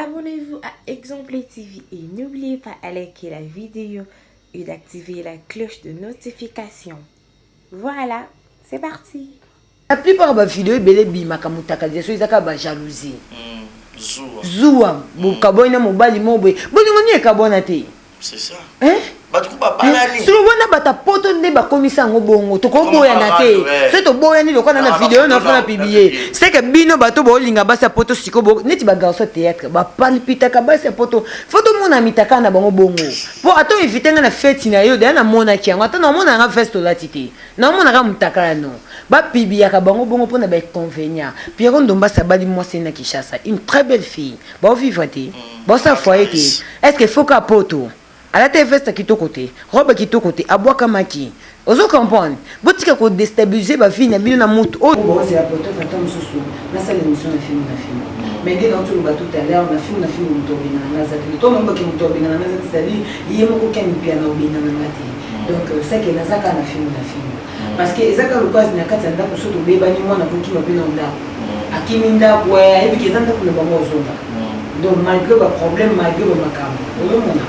Abonnez-vous à Exemple TV et n'oubliez pas à liker la vidéo et d'activer la cloche de notification. Voilà, c'est parti. La plupart ba video ebele ebimaka mutakalisation eza kaka ba jalousie. Zuwa. Zuwa bokabwani na mobali moko boye bolingo nini ekabwana te? C'est ça. Hein? Bato ku babalani. Sikoyo wana bato ya poto nde bakomisa yango bongo tokoboyana te soki toboyani lokola na video na fona publie c'est que bino bato bolinga basi ya poto sikoyo neti ba garçon théâtre bapalpitaka basi ya poto fo tomona mitaka na bango bongo po ata oinvite nga na feti na yo deya namonaki yango ata naomona nga veste olati te naomonaka mutakala no bapibiyaka bango bongo mpona ba inconvénient. Pierrot Ndombasi abali mwasi na Kinshasa, une très belle fille, baovivre te, baosala foyer te. Est ce que faut ka poto alata veste kitoko te, robe kitoko te, abwakamaki? Ozo comprendre? Botika ko destabiliser ba vie na bino na mutu oyo baozela peut-être ata mosusu nasala émission na film na film. Mais nde nauti oloba tout à l'heure, na film na film moto obengana nga aza te. To nayebaki moto obengana nga aza te, c'est-à-dire ye moko Ken Mpiana obengana nga te. Donc c'est que naza kaka na film na film, parce que eza kaka lokola na kati ya ndako, so tobebani, mwana akokima mpe na ndako, akimi ndako, ayebiki eza ndako na bango, ozonga. Donc malgré baproblème, malgré bamakambo ozomona,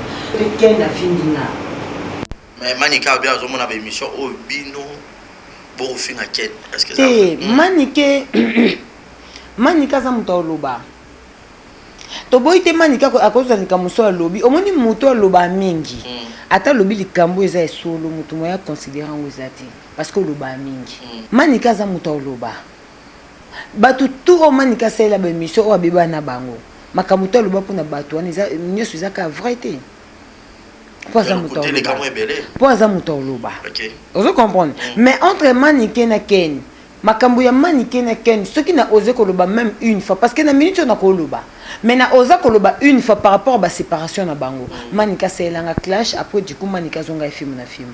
Ken afingi nga. Mais Manike abi azomona baémission oyo bino bokofinga Ken, est ce que te? Manike, Manike aza moto aloba, toboyi te. Manike akozwa likambo so alobi, omoni moto aloba mingi, ata alobi likambo eza esolo, moto moya aconsidere yango eza te, parce que oloba mingi. Manike aza moto aloba. Bato tu oyo Manike asalela baémission oyo abeba na bango, makambo to aloba mpona bato wana eza nyonso eza kaka vrai te, mpo aza moto aloba, mpo aza moto aloba. Ozo comprendre? Mais entre Manike na Ken, makambo ya Manike na Ken, soki na ose koloba même une fois, parce que na minute oyo nakoloba, mais na oza koloba une fois par rapport à baséparation na bango, Manike asalelanga clash. Après, du coup, Manike azonga ye film na film.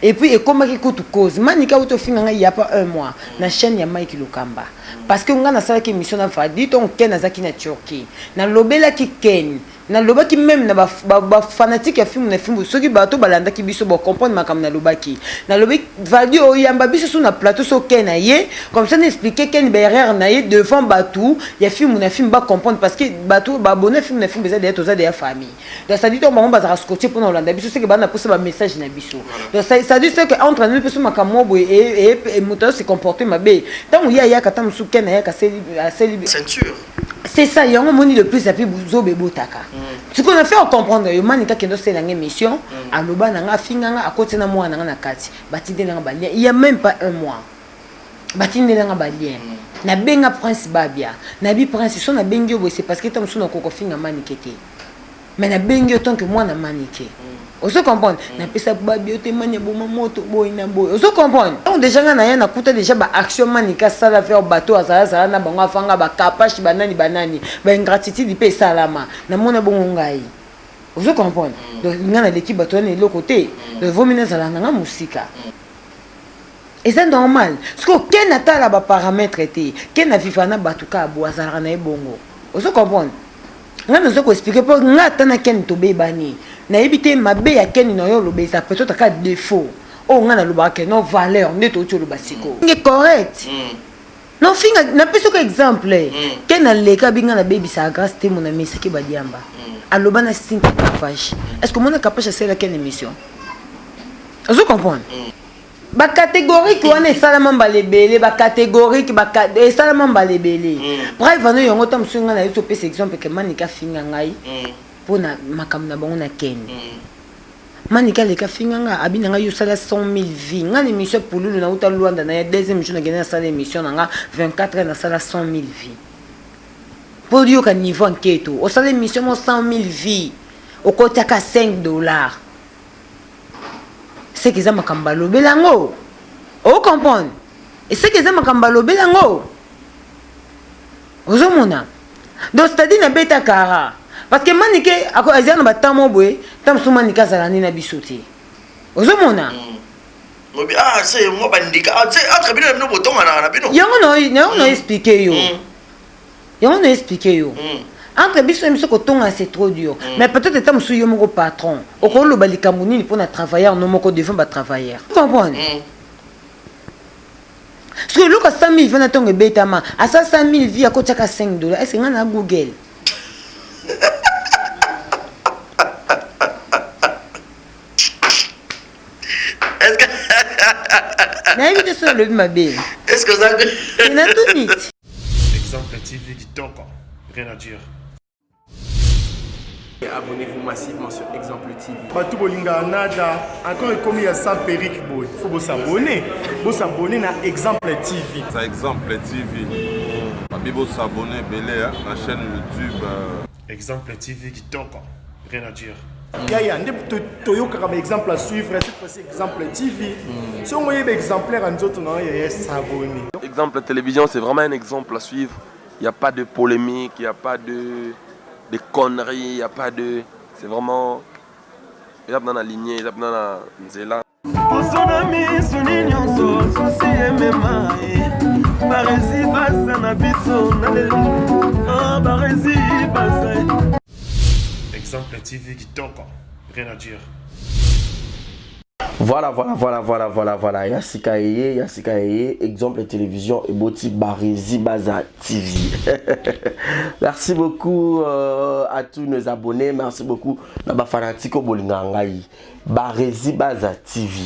Et puis ekomaki kutu cause Manike auti ofinga ngai ya pas un mois na chaîne ya Mike Lokamba, parce que ngai nasalaki émission na Vadi. Donc Ken azalaki na Turquie, nalobelaki Ken, nalobaki même na bafanatike ya film na film. Soki bato balandaki biso, bocomprendre makambo nalobaki. Nalobi: "Vadi, oyamba biso so na plateau, so Ken na ye, comme ça na expliquer Ken baerreur na ye devant bato ya film na film, bacomprendre", parce que bato babone film na film eza deya, toza deya famille. Donc ça dit, to bango bazalaka scotché mpona kolanda biso, seke bana posa bamessage na biso. Donc ça dit, ce que entre nous mpe so makambo boye, moto azo se comporter mabe, ntango ye ayaka, ta mosusu Ken ayaka, aseli ceinture. C'est ça, yango omoni, le plus api zoba ebotaka. Sikoyo na faire comprendre yo, Manika akende osala nga émission, aloba na nga, afinga nga, akoti na mwana na nga na kati, batindelanga balien. Il y a même pas un mois, batindelanga balien. Nabenga Prince Babia, nabi: "Prince, so nabengi yo boye, c'est parce que ta mosusu nakoka kofinga Manike te, mais nabengi yo tant que mwana Manike." Ozo comprendre? Napesa Babi yo te, mani eboma moto boye na boye. Ozo comprendre? Donc déjà nga na ye nakuta déjà baaction Manike asala vers bato azalazala na bango, afanga bakapache, banani banani, baingratitude mpe esalama. Namona bongo ngai. Ozo comprendre? Donc nga naleki bato wana eloko te. Donc vomi nazala nanga mosika, eza normal. Soki Ken atala baparamètre te, Ken aviva na bato kaka bo azalaka na ye bongo. Ozo comprendre? Nga nazo koexpliquer mpo nga ata na Ken tobebani, nayebi te mabe ya Ken na yo oloba eza peut-être kaka défaut oyo nga nalobaka ke no valeur nde touti oloba sikoyo nge correct. Nofinga, napesi oko exemple. Ken aleka binga nabebisaka Grâce te, mona mesaki badiamba, aloba na Sinke Kapage. Est ce que omona Kapage asalelaki na émission? Ozo comprendre? Bacatégorique wana esalama mbala ebele, bacatégorique esalama mbala ebele. Bref, ano yango ta mosusu ngai nayebi topesa exemple ke Manika afinga ngai mpona makambo na bango na Ken. Manika aleka afinga nga, abi na ngai: "Yo osala 100 000 vues." Nga na émission Pululu, nauta Lwanda na ye, deuxième jour nakende nasala émission na nga, 24 heures nasala 100 000 vues. Mpo yoka niveau nketo, osala émission mo 100 000 vues, okotiaka 5 $, seke eza makambo balobela yango. Ocomprendre? Eseke eza makambo balobela yango, ozomona? Donc c'est-à-dire nabeta kara, parce que Manike eza na batemps mo boye, ta mosusu Manike azala nde na biso te, ozomona? Mobi, ah, c'est moi bandika, ah, c'est entre bino na bino botonganaka na bino. Yango na expliquer yo, yango na expliquer yo. Entre biso na biso kotonga, c'est trop dur. Mais peut-être eta mosusu yo moko patron okoloba likambo nini mpona travailleur no moko devant batravailleur, comprendre? Parce que eloko 100 000 vues na ntongo ebetama, asa 100 000 vues, akotiaka 5 $. Est ce nga na Google? Nayebi te soki nalobi mabe. Est ce que oza Natuni ti. Exemple TV kitoko, rien à dire. Abonnez-vous massivement sur Exemple TV. Bato bolingaka nada encore ekomi ya sans perruque boye faut bosabone bosabone na Exemple TV. Ça Exemple TV. Babi bosabone ebele na chaîne YouTube. Exemple TV kitoko, rien à dire. Yaya nde toyokaka ba exemple à suivre cette fois-ci Exemple TV. Soki oyeba exemplaire ya nzoto na yo yaya s'abonner. Exemple télévision, c'est vraiment un exemple à suivre. Il n'y a pas de polémique, il n'y a pas de conneries, il n'y a pas de. C'est vraiment. Il y a dans la lignée, il y a dans la nzela. Poso na miso ni nyonso susi emema ye baresi baza na biso na lelo ah, baresi baza. Exemple TV kitoko, rien à dire. Voilà. Ya sika eye, ya sika eye, Exemple Télévision eboti Barezi Baza TV. Merci beaucoup à tous nos abonnés, merci beaucoup na ba fanatique bolinga ngai. Barezi Baza TV.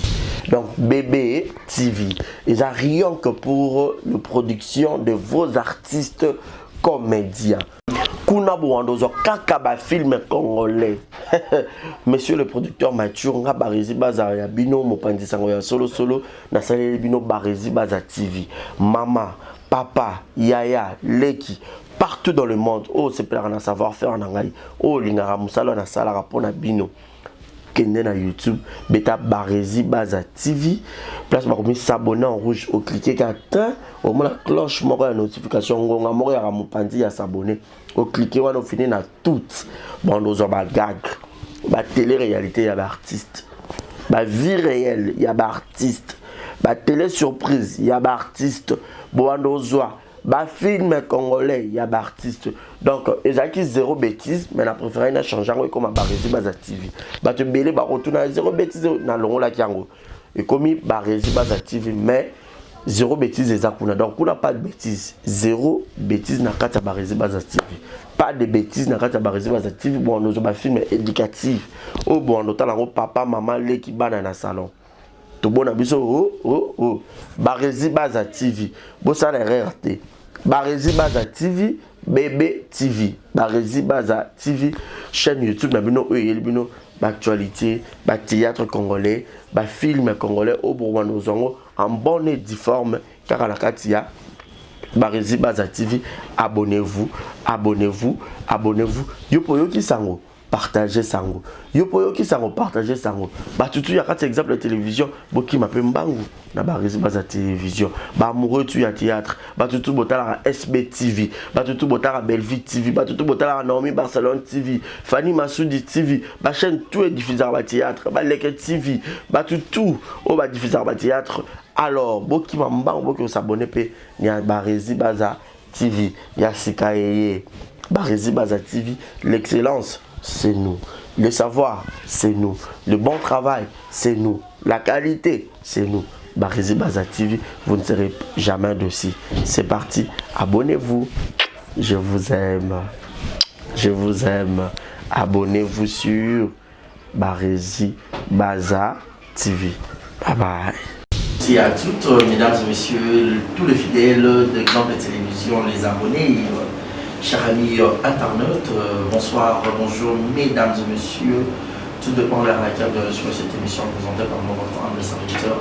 Donc BB TV. Eza rien que pour la production de vos artistes comédiens. Kuna bowando ozwa kaka ba film congolais. Monsieur le producteur Mathieu, nga Barezi Baza ya bino mopanzi sango ya solo solo nasaleli bino Barezi Baza TV. Mama, papa, yaya, leki partout dans le monde oyo osepelaka na savoir faire na ngai, oyo olingaka mosala oyo nasalaka mpona bino, kende na YouTube, beta Barezi Baza TV, place bakomi s'abonner en rouge, oclique kaka tin, omona cloche moko ya notification, ngonga moko yaka mopanzi ya s'abonner, oclique wana, ofini na toute bando ozwa bagag, batélé réalité ya baartiste, bavie réelle ya baartiste, batélé surprise ya baartiste, bowanda ozwa bafilm congolais ya baartiste. Donc ezalaki zéro bêtise, mais na préféré na change yango, ekoma Barezi Baza TV. Bato ebele bakotuna zéro bêtise, nalongolaki yango, ekomi Barezi Baza TV, mais zéro bêtise eza kuna. Donc kuna pas de bêtise, zéro bêtise na kati ya Barezi Baza TV, pas de bêtise na kati ya Barezi Baza TV. Bon, nozwa bafilm éducative oyo bon otala yango papa, mama, leki, bana na salon, tobona biso. Oh. Barezi Baza TV, bosala erreur te. Barezi Baza TV, BB TV, Barezi Baza TV, chaîne YouTube na bino oyo eyeli bino baactualité, bathéâtre congolais, bafilm congolais oyo bokobanda kozwa yango en bonne et due forme kaka na kati ya Barezi Baza TV. Abonnez-vous, abonnez-vous, abonnez-vous. Yo po yoki sango, partage sango. Yo po yoki sango, partage sango. Batutu ya kati Exemple ya télévision, bokima mpe mbangu na Barezi Baza Télévision. Baamoureux tu ya théâtre, batutu botalaka SB TV, batutu botalaka Bellevue TV, batutu botalaka Naomi Barcelone TV, Fanny Masudi TV, bachaîne tout ediffusaka bathéâtre, Baleke TV, batutu oyo badiffusaka bathéâtre. Alors bokima mbangu, boki osabone mpe ya Barezi Baza TV. Ya sika eye, Barezi Baza TV. L'excellence, c'est nous. Le savoir, c'est nous. Le bon travail, c'est nous. La qualité, c'est nous. Barezi Baza TV, vous ne serez jamais déçus. C'est parti, abonnez-vous. Je vous aime, je vous aime. Abonnez-vous sur Barezi Baza TV. Bye bye. Merci à toutes, mesdames et messieurs, tous les fidèles d'Exemple Télévision, les abonnés, chers amis internautes, bonsoir, bonjour, mesdames et messieurs. Tout dépend de l'heure à laquelle vous avez suivi cette émission présentée par mon votre humble serviteur,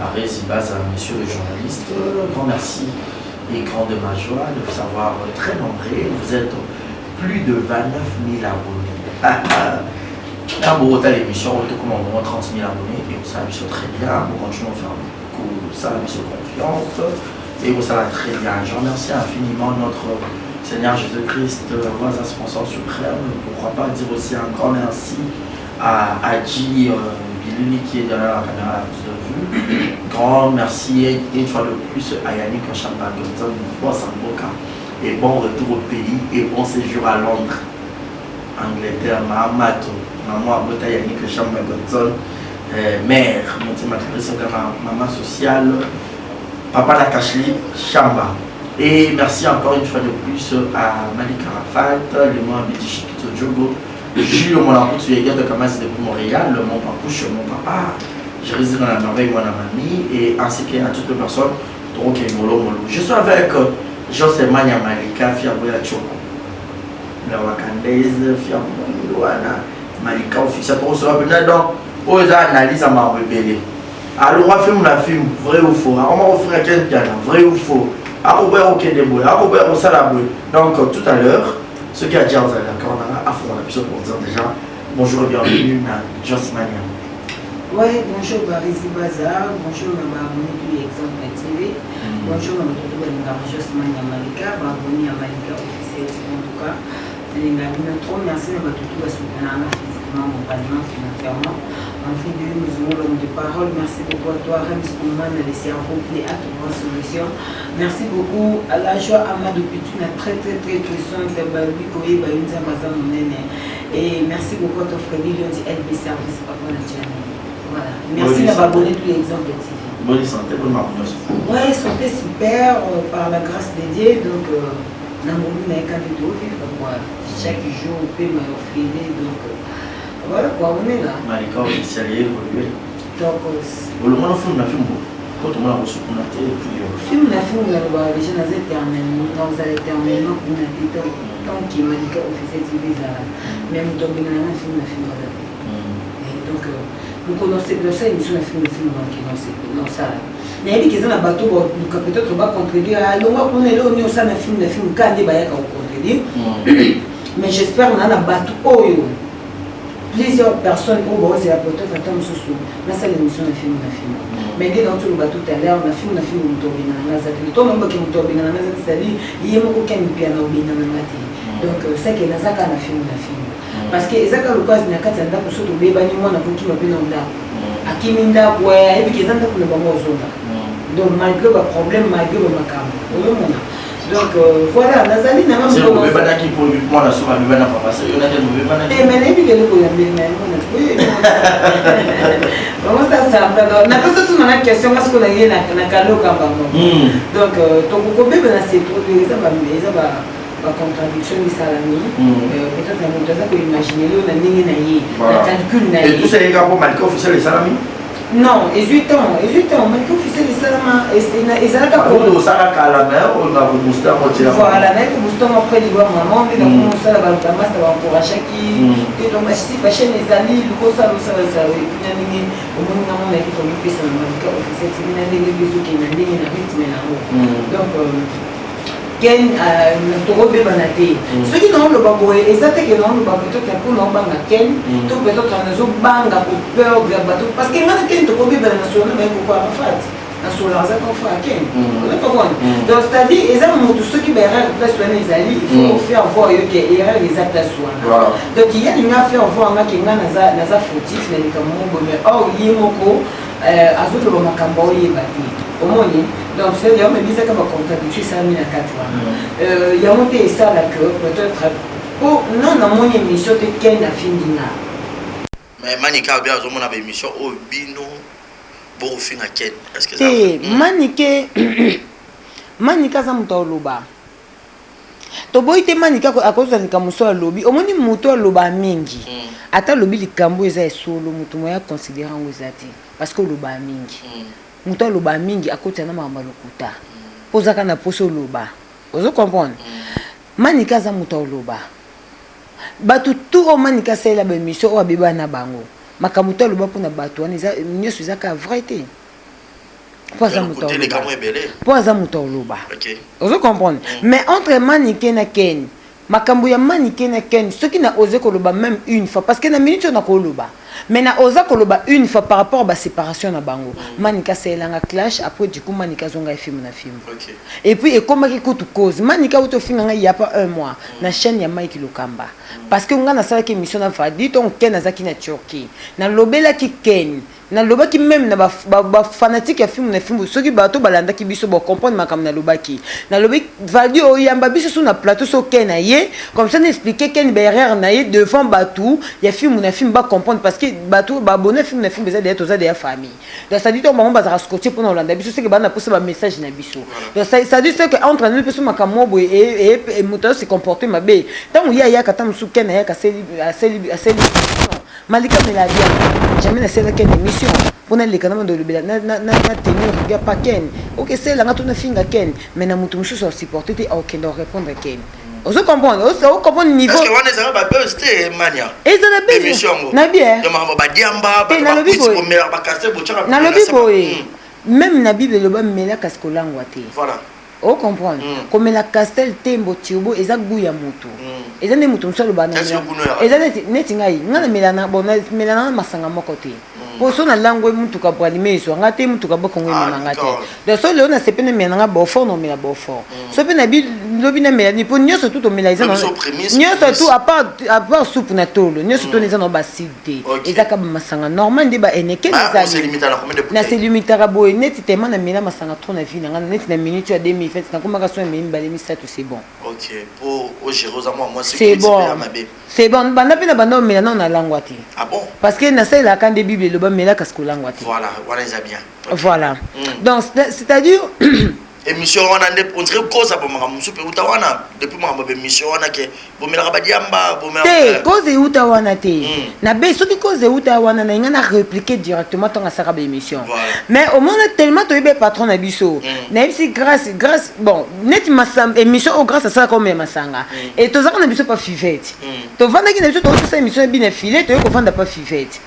Barezi Baza, monsieur le journaliste. Grand merci et grande ma joie de vous savoir très nombreux. Vous êtes plus de 29 000 abonnés. Un beau à l'émission, on comme au moins 30 000 abonnés et ça va très bien. On continue à faire beaucoup, ça va confiance et ça va très bien. Je remercie infiniment notre Seigneur Jésus-Christ, roi sponsor suprême. Pourquoi pas dire aussi un grand merci à Adji Biluli qui est derrière la caméra, la prise de vue. Grand merci une fois de plus à Yannick Chamba-Gonzon, boss en Boca. Et bon retour au pays et bon séjour à Londres, Angleterre. Mahamato, maman Abota Yannick Chamba-Gonzon, mère, Montima Clarisse, maman sociale, papa Lakashli Chamba. Et merci encore une fois de plus à Malik Arafat, le mot Abidi Chikito Djogo, Jules Molamou, tu es de Kamas depuis Montréal, mon papouche, mon papa, Je réside dans la merveille, moi, mamie, et ainsi qu'à toutes les personnes. Ok, molo molo. Je suis avec José Mania Malika, Fiaboya Choko. La Wakandaise, Fiaboya Malika officiel. Pour cela, donc, oyo eza analyse ya makambo ebele. Alongwa film na film, vrai ou faux? Akoma kofinga Ken Piana, vrai ou faux? Akoboya kokende boye, akoboya kosala boye. Donc tout à l'heure, soki adia ozala d'accord nanga, afongola biso pour dire déjà bonjour et bienvenue na Jos Mania. Ouais, bonjour Barisi Bazar, bonjour na ba abonné du Exemple TV, bonjour na bato balingaka Jos Mania Malika, ba abonné ya Malika officiel TV en tout cas. Nalinga bino trop, merci na bato tout basoutenaka physiquement, moralement, financièrement. En vidéo, nous aurons l'homme de parole. Merci beaucoup à toi, Rems Kouman, le cerveau clé à toute solution. Merci beaucoup à la joie Amadou Pituna, très très très puissante, Babi Koye, Bayunza Maza Monene. Et merci beaucoup à toi, Freddy Liondi, LB Service, Papa Nadjani. Voilà. Merci d'avoir abonné tous les exemples de TV. Bonne santé, bonne marche. Ouais, santé super, par la grâce de Dieu. Donc, na ngolu na ye kaka tovivre quoi. Chaque jour, pe ma ofele. Donc, voilà quoi, on est là. Malika officiel évolué. Tokos. Olongwana film na film po tomona kosukuna te et puis Film na film nalobaka déjà naza éternellement, nazala éternellement kuna te tant que Malika officiel TV ezala. Mais moto abengana na film na film aza te. Donc mokolo nosala émission na film na film banke nosala. Nayebi ke eza na bato baluka peut-être bacontredire, alongwa kuna eloko nini osala na film na film ka nde bayaka kocontredire. Mais j'espère na bato oyo plusieurs personnes oyo baozela peut-être ata mosusu nasala émission na film na film. Mais nde nauti oloba tout à l'heure, na film na film moto obengana nga aza te. To nayebaki moto obengana nga aza te, c'est-à-dire ye moko Ken Piana obengana nga te. Donc c'est que naza kaka na film na film. Parce que eza kaka lokola na kati ya ndako, so tobebani, mwana kokima mpe na ndako. Akimi ndako, ayebiki eza ndako na bango ozonga. Donc malgré baproblème, malgré bamakambo ozomona. Donc voilà, nazali nanga. Obebanaki mpo mwana so babebana papa so yo nake bobebanaki. Te, mais nayebi eloko ya mbeli na yango bango sasamba. Napesa tuna na question nga sikoyo naye na kaloka bango. Donc tokokobebana, c'est trop, eza bacontradiction esalami. Peut-être moto aza koimaginer yo na ndenge na ye, na calcul na ye. Et tout ça eyeka mpo Malika officiel esalami? Non, ezwi temps, ezwi temps. Malika officiel esalama, ezalaka. Osala kala, mais ona kobooster yango tia. Voilà, naye kobooster yango après liwa mama nde nakoma osala. Bamasta baencourageaki te, donc si bachaîne ezali luka osala, osala, osala na ndenge omoni ngango. Nayaki komipesa na Malika officiel TV na ndenge bezokende, na ndenge na rythme nango. Donc Ken tokobebana te. Soki naoloba boye, eza te ke naoloba peut-être mpo naobanga Ken to peut-être nazobanga koperdre bato, parce que nga na Ken tokobebana na solo na baye koko Arafat na solo aza kofra Ken, ozo comprendre. Donc c'est-à-dire eza motu soki baerreur place wana ezali, il faut faire voir yo ke erreur eza place wana. Donc ye alinga faire voir nga ke nga naza fautif na likambo moko boye, mais or ye moko azoloba makambo aoyeba te, omoni. Donc c'est yango mebisaka bacontradiction esalami na kati wana. Yango te esala que peut-être po non namoni émission te, Ken afindi nga. Mais Manika abi azomona baémission oyo bino bokofinga Ken, est ce que te? Manike, Manike aza moto aloba, toboyi te. Manike akozwa likambo so alobi, omoni moto aloba mingi, ata alobi likambo eza esolo, moto moya aconsidérer yango eza te, parce que oloba mingi. Moto aloba mingi akotisa na makambo ya lokuta mpo ozaka na mposa oloba, ozo comprendre. Manike aza moto aloba. Bato tu oyo Manike asalela baémission oyo abeba na bango, makambo to aloba mpona bato wana eza nyonso eza kaka vrai te, mpo aza moto aloba, mpo aza moto aloba, ozo comprendre. Mais entre Manike na Ken, makambo ya Manike na Ken, soki na ose koloba même une fois, parce que na minute oyo nakoloba, mais na oza koloba une fois par rapport à baséparation na bango, Manike asalelanga clash. Après du coup Manike azonga efilme na filme et puis ekomaki kutu cause Manike auti ofinganga il y a pas un mois na chaîne ya Mike Lokamba, parce que nga nasalaki émission na Vadi ntongo Ken azalaki na Turquie. Nalobelaki Ken, nalobaki même na bafanatique ya filme na filme, soki bato balandaki biso bocomprendre makambo nalobaki. Nalobi Vadi oyamba biso so na plateau so Ken na ye, comme ça na expliquer Ken baerreur na ye devant bato ya filme na filme bacomprendre, parce que bato baabonné filme na filme eza deya, toza deya famille. Donc ça dit to bango bazalaka scotché mpona kolanda biso, seke bana posa bamessage na biso. Donc ça dit que entre nous mpe so makambo moko boye, moto azo se comporter mabe, ntango ye ayaka, ata mosusu Ken ayaka aseli. Malika amela diamba, jamais nasala Ken emission po naleka na banda olobela na na na tenir rigueur pa Ken. Ok sala nga to na finga Ken mais na mutu mususu a supporter te akokende ko repondre Ken. Ozo comprendre? Ozo comprendre niveau? Est-ce que wana ezalaka ba buzz te mania? Ezala buzz. Émission yango. Na bien. Ya makambo ba diamba, ba nalobi boye. Komela ba castel bochaka. Nalobi boye. Même na Bible eloba mela kasi kolangwa te. Voilà. O comprendre? Komela castel tembo turbo eza gout ya mutu. Eza nde mutu mosusu aloba na eza neti neti ngai ngai na mela na bon na mela na masanga moko te. Po so na langwe mutuka bralime ezwa nga te mutuka bokongo emema nga te. Donc so lelo na sepe na mela na nga beaufort na omela beaufort. So pe na bi lobi na mela ni po nyoso tout omela eza na nyoso tout à part à part soupe na tolo nyoso tout eza na ba acide te. Eza ka ba masanga normal nde ba Heineken ezali. Na se limitaka boye neti tellement na mela masanga trop na vie na nga neti na minute ya 2020 nakomaka so na meli mibale misato c'est bon. Ok po o gérer oza mwa mwasi c'est bon c'est bon banda pe na banda omela nao nalangwa te. Ah bon? Parce que nasalelaka nde bible eloba mela kasi kolangwa te. Voilà wana eza bien. Voilà. Donc c'est-à-dire émission wana nde on dirait cause ya makambo mosusu mpe euta wana depuis makambo ya émission wana ke bomelaka badiamba te cause euta wana te hmm. na be soki cause euta wana na nga na répliquer directement ntango asalaka baémission mais omona tellement toyebi patron na biso hmm. nayebisi grâce grâce bon neti émission oyo grâce asalaka omela masanga hmm. e tozalaka na biso pa fivete tovandaki na biso tokosala émission ya bina filet toyei kovanda pa fivete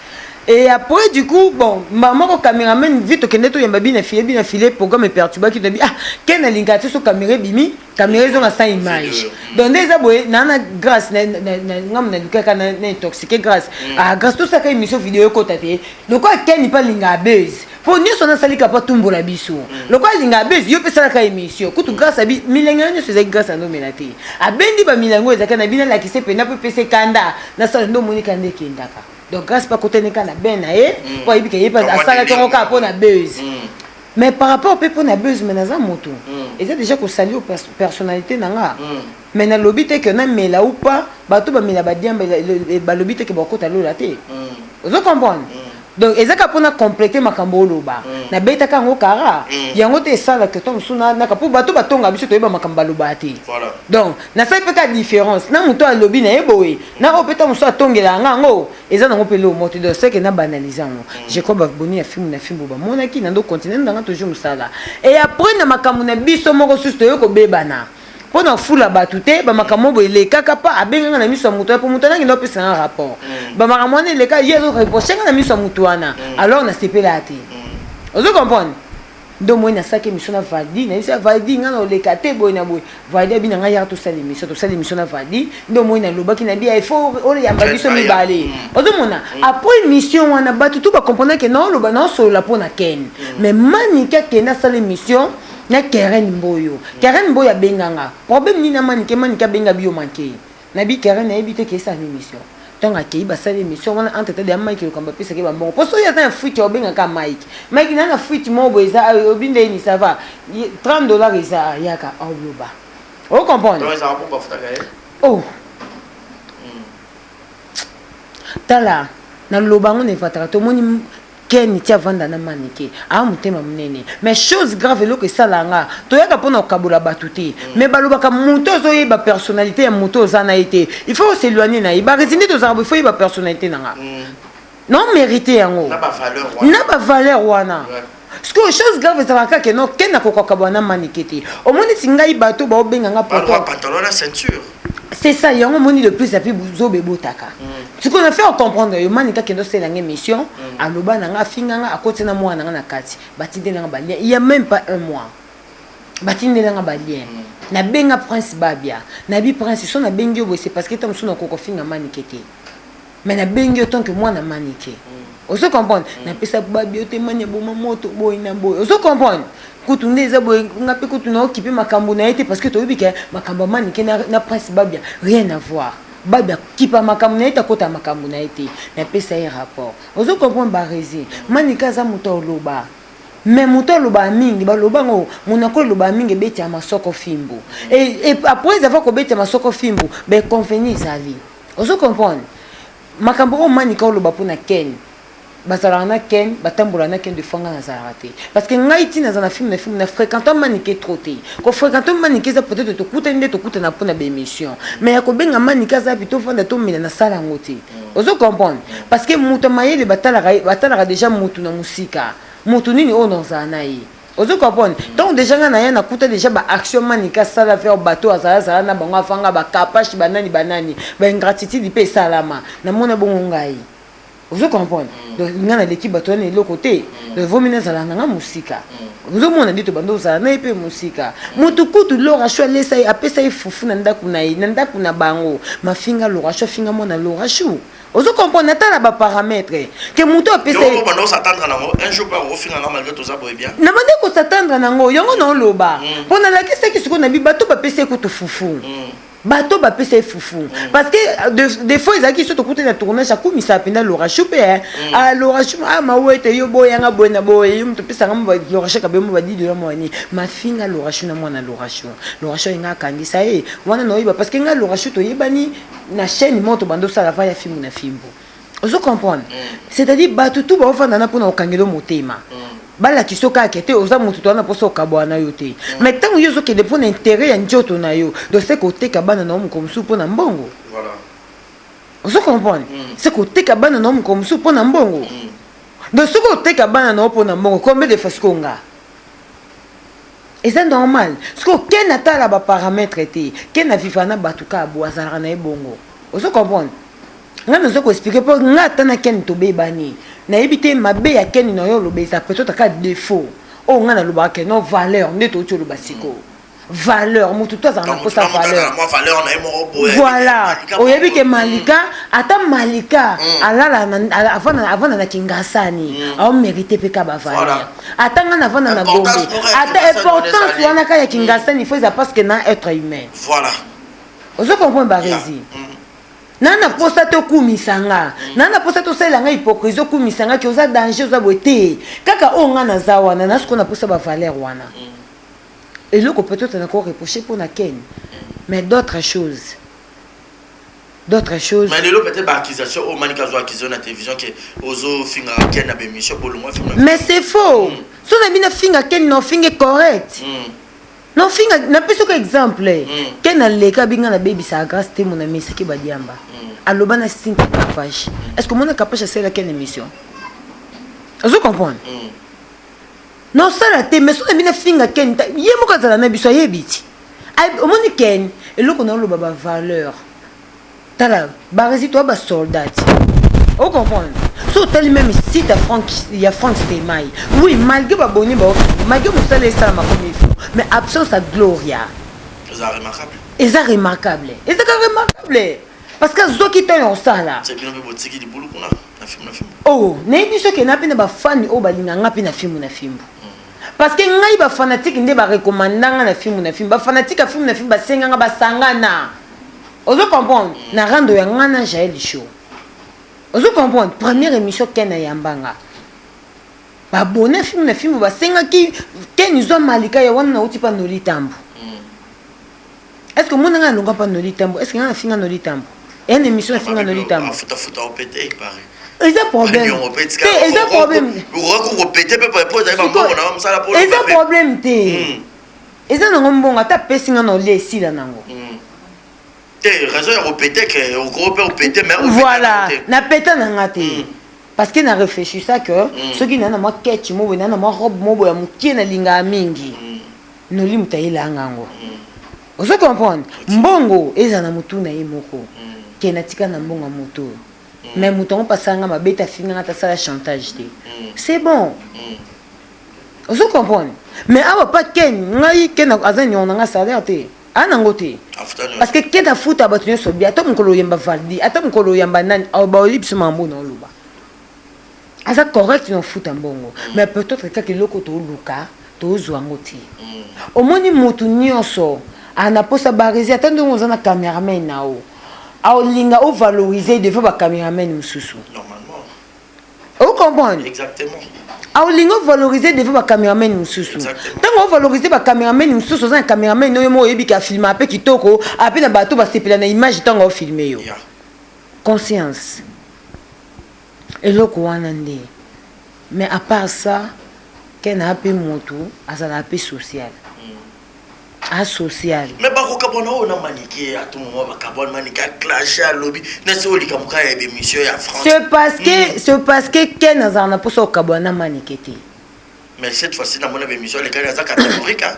Et après du coup bon mbala moko cameraman vite tokende toyamba bina filet bina filet programme eperturbaki toyebi ah ken alingaka te so camera ebimi camera ezonga sans image donc nde eza boye naa na grâce ngambo nalukaka na intoxiqué grâce mm. ah grâce tosalaka émission video ekota te lokola ken mpe alingaka buzz mpo nyonso nasalika mpo atumbola biso mm. lokola alingaka buzz yo mpe salaka émission kutu grâce abi milangi yango nyonso ezalaki grâce andomela te abendi bamilangi oyo ezalaki na bino alakise mpenza mpo epesa ekanda nasala nde omoni kanda ekendaka Donc grâce pa kotani kaka na ben na ye mm. po ayebi ke ye pe asalaki yango kaka mpo na buzz mm. mais par rapport mpe mpo na buzz mais naza moto mm. eza déjà kosali personnalité na nga mm. mais nalobi te ke namela ou pas bato bamela badiamba balobi te ke bakota lola te mm. ozo comprendre mm. donc eza kaka mpona complete makambo oloba mm. nabetaka yango kara mm. yango te esalaka to mosusu naka mpo bato batonga biso toyeba makambo balobaka te donc nasali mpe kaka différence na moto alobi na ye boye na oyo mpe ntango mosusu atongela yanga yango eza nango mpe eloko moko te donc seke na banalise yango mm. je crois baboni ya fimbu na fimbu bamonaki na ndo continue nanga toujours mosala et après na makambo na biso moko susu toye kobebana mpo na fula bato te bamakambo boye elekaka pa abenganga na miso ya moto wana mpo moto wana akenda opesa nga rapport mm. bamakambo wana eleka ye azoreproche nga na miso ya moto wana mm. alors nasepelaka te ozo comprendre Nde omoni nasalaki emission na Valdy, nayebisi ye Valdy nga nakoleka te boye na boye, Valdy abi na nga yaka tosala emission, tosali emission na Valdy, nde omoni nalobaki na biya il faut oyamba biso mibale, ozomona après emission wana batu tout ba comprendre que naoloba naosolola mpo na Ken, mais Manike akende asala emission na Keren Mboyo, Keren Mboyo abenga nga, problème nini na Manike, Manike abenga biyo manke. Na bi Karen nayebi te ke esala emission. Tango akeyi basali emission wana entre temps dejà Mike Lokamba apesaki ye ba mbongo po soki aza na fuite obenga kaka Mike. Mike naza na fuite moko boye eza awa obi ndeni ça va 30 dollars eza yaka oloba. O comprendre? Donc ezalaka po bafutaka ye? Oh. Tala na loba yango na evataka tomoni Ken ti avanda na manike aa motema munene mais chose grave eloko esala nga toyaka pona kokabola batu te mais balobaka mutu azo yeba personnalite ya mutu oza na ye te il faut s'eloigner na ye barezi nde tozalaka boye faut yeba personnalite na nga na merite yango na ba valeur wana sikoyo chose grave ezalaka kaka no ken akoka kokabola na manike te omoni ti ngai bato baobenga nga pantalon na ceinture c'est ça yango omoni le plus api zoba ebotaka mm. sikoyo na faire comprendre yo manika akende osala nga émission mm. aloba na nga afinga nga akoti na mwana na nga na kati batindela nga balien il y a même pas un mois batindela nga balien mm. nabenga prince babia nabi prince so nabengi yo boye c'est parce que ntango mosusu nakoka kofinga manike te mais nabengi yo tant que mwana manike mm. ozo comprendre mm. napesa babi yo te mani aboma moto boye na boye ozo comprendre kutu nde eza boye nga mpe kutu naokipe makambo na ye te parce que toyebi ke makambo ya manike na, na prince babia rien à voir babia kipa makambo na ye te akota makambo na ye te napesa ye rapport ozo comprendre baresi manike aza moto oloba mais moto alobaka mingi baloba ngo monoko elobaka mingi ebeti ya masoko fimbu et, et après avoir kobeta masoko fimbu bainconvénient ezali Ozo comprendre? Makambo oyo Manika oloba pona Ken. Bazalaka na Ken, batambolaka na Ken de fois nga nazalaka te. Parce que ngai ti naza na film na film na fréquenta Manike trop te. Ko fréquenter Manike eza peut-être tokutani nde tokutana pona ba émission. Mais ya kobenga Manike aza wapi tovanda tomela nasala yango te. Ozo comprendre? Parce que moto ya mayele batalaka batalaka déjà mutu na musika. Mutu nini oyo nazala na ye? Ozo comprendre? Tango dejà nga naya nakuta dejà ba action Manike asala vers bato azala zala na bango avant nga ba kapash ba nani ba nani. Ba ingratitude pe esalama. Namona bongo ngai. Ozo comprendre? Donc nga naleki bato wana eloko te. Donc vaut mieux nazala na nga mosika. Ozomona nde tobanda ozala na ye mpe mosika. Moto kutu Laura Chou alesa ye apesa ye fufu na ndako na ye na ndako na bango. Mafinga Laura Chou afinga mwana Laura Chou. Ozo comprendre? Natala ba paramètres que moto apesa ye. Yo banda osatendre nango un jour pe okofinga nga malgré toza boye bien. Na bandi kosatendre nango yango na oloba. Mpo nalakisaki sikoyo na bi bato bapesa ye kutu fufu. Bato bapesa ye fufu parce que de, des fois ezalaki so tokutani na tournage akumisaka mpenza Laura Chou mpe eh. Ah, Laura Chou ah, mawete yo boyanga boye na boye yo moto opesanga mo Laura Chou akabe mo badidi na mwani mafinga Laura Chou na mwana Laura Chou Laura Chou alinga akangisa ye wana naoyeba parce que ngai Laura Chou toyebani na chaîne moko tobanda osala va ya fimbu na fimbu ozo comprendre mm. c'est-à-dire bato tu baofanda na mpona kokangela motema mm. balakisa yo kaka te oza motu toza na mposa okabwana na yo te mm. mais ntango yo ozokende mpo na intérêt ya nzoto na yo donc se koteka bana na yo mokolo mosusu mpo na mbongo ozo comprendre se koteka bana na yo mokolo mosusu mpo na mbongo donc soki oteka bana na yo mpo na mbongo combien de fois sikoyo nga eza normal sikoyo ken atala ba paramètre te ken aviva na bato kaka bo azalaka na ye bongo ozo comprendre Nga nazo ko expliquer po nga ata na Ken tobebani nayebi te mabe ya Ken na yo oloba eza peut-être kaka defaut oyo nga nalobaka ke non valeur nde touti oloba sikoyo valeur mutu to azalaka na posa valeur voilà oyebi ke Malika ata Malika mm. alala avanda na Kingasani mm. ao mérite pe ka ba valeur ata nga navanda na Gombe ata importance wana ka ya Kingasani faut eza parce que na être humain voilà ozo comprendre barezi mm. Na na posa te okumisa nga na na posa te osalela nga hypocrisie okumisa nga ke oza danger oza boye te kaka oyo nga naza wana na sikoyo na posa ba valeur wana eloko peut etre nako reprocher pona Ken mais d'autres choses d'autres choses mais lelo peut-être ba accusation oyo Manicke azo accuse na télévision ke ozo finga Ken na ba émission bolongwa finga mais c'est faux mm. so na bina finga Ken na ofinge correct mm. Non finga na pesi ko exemple mm. ken aleka binga na bebisa grace temo na mesaki ba diamba mm. aloba na Cynthia Kapash mm. est-ce que mona Kapash asala ken émission ozo comprendre mm. non sala te mais so na bina finga ken ye moko azala na biso ayebi ti omoni ken eloko na oloba ba valeur Tala barezi toa ba soldat o comprendre so otali meme site ya Franck ya Franck Stemay oui malgré ba boni ba malgré mosala esalama comme il faut mais absence ya Gloria eza remarquable eza remarquable eza ka remarquable parce que azwaki temps ya kosala oh nayebi soki na mpe na bafani oyo balinga nga mpe na fimbu na fimbu parce que ngai bafanatike nde barekomanda nga na fimbu na fimbu bafanatike ya fimbu na fimbu basenga nga basangana Ozo comprendre? Na rando ya nga na Jael show. Ozo comprendre? Première émission Ken ayamba nga. Ba abonné film na film basengaki Ken zwa Malika ya wana nauti pa Noli Tambu. Est-ce que mona nga alonga pa Noli Tambu? Est-ce que nga nafinga Noli Tambu? Eya na émission nafinga Noli Tambu. Afuta futa opete il paraît. Eza problème. Te eza problème. Eza problème te. Eza nango mbongo ata apesi nga na olia esila nango. Te raison ya kopete ke okoki pe opete mais voilà na peta na nga te mm. parce que na réfléchissa que mm. soki na na mwa ketch mo boye na na mwa robe mo boye ya mokie nalingaka mingi mm. noli moto ayelaka nga yango mm. ozo comprendre okay. mbongo ezala na motu na ye moko mm. ke natika na mbongo ya moto oyo mm. mais moto yango mpe asala nga mabe te afinga nga te asala chantage te mm. c'est bon mm. Ozo comprendre? Mais awa pa Ken, ngai Ken aza niongo na ngai salaire te. Aza nango te. Parce que Ken afuta bato nyonso bien. Ata mokolo oyamba Valdi, ata mokolo oyamba nani, ba oyebi biso makambo na oloba. Aza correct na ofuta mbongo. Mm. Mais peut-être kaka eloko toluka, tozwa yango te. Mm. Omoni motu nyonso ana posa barezi ata ndenge oza na cameraman na yo. Aolinga o valoriser devant ba cameraman mosusu. Normalement. O comprendre? Exactement. Aolingi o valoriser devant ba cameraman mosusu. Ntango o valoriser ba cameraman mosusu, oza na cameraman oyo moko oyebi ke afilma mpe kitoko, ape na bato basepela na image ntango afilme yo. Yeah. Conscience. Eloko wana nde. Mais à part ça, Ken a pe mutu azalaka pe social. A social. Mais bakokabwana oyo na Manike à tout moment bakabwana Manike a clash alobi neti oyo likambo kaka ya émission ya France. C'est parce que c'est parce que Ken azalaka na posa kokabwana na Manike te. Mais cette fois-ci namona ba émission alekani aza catégorique hein.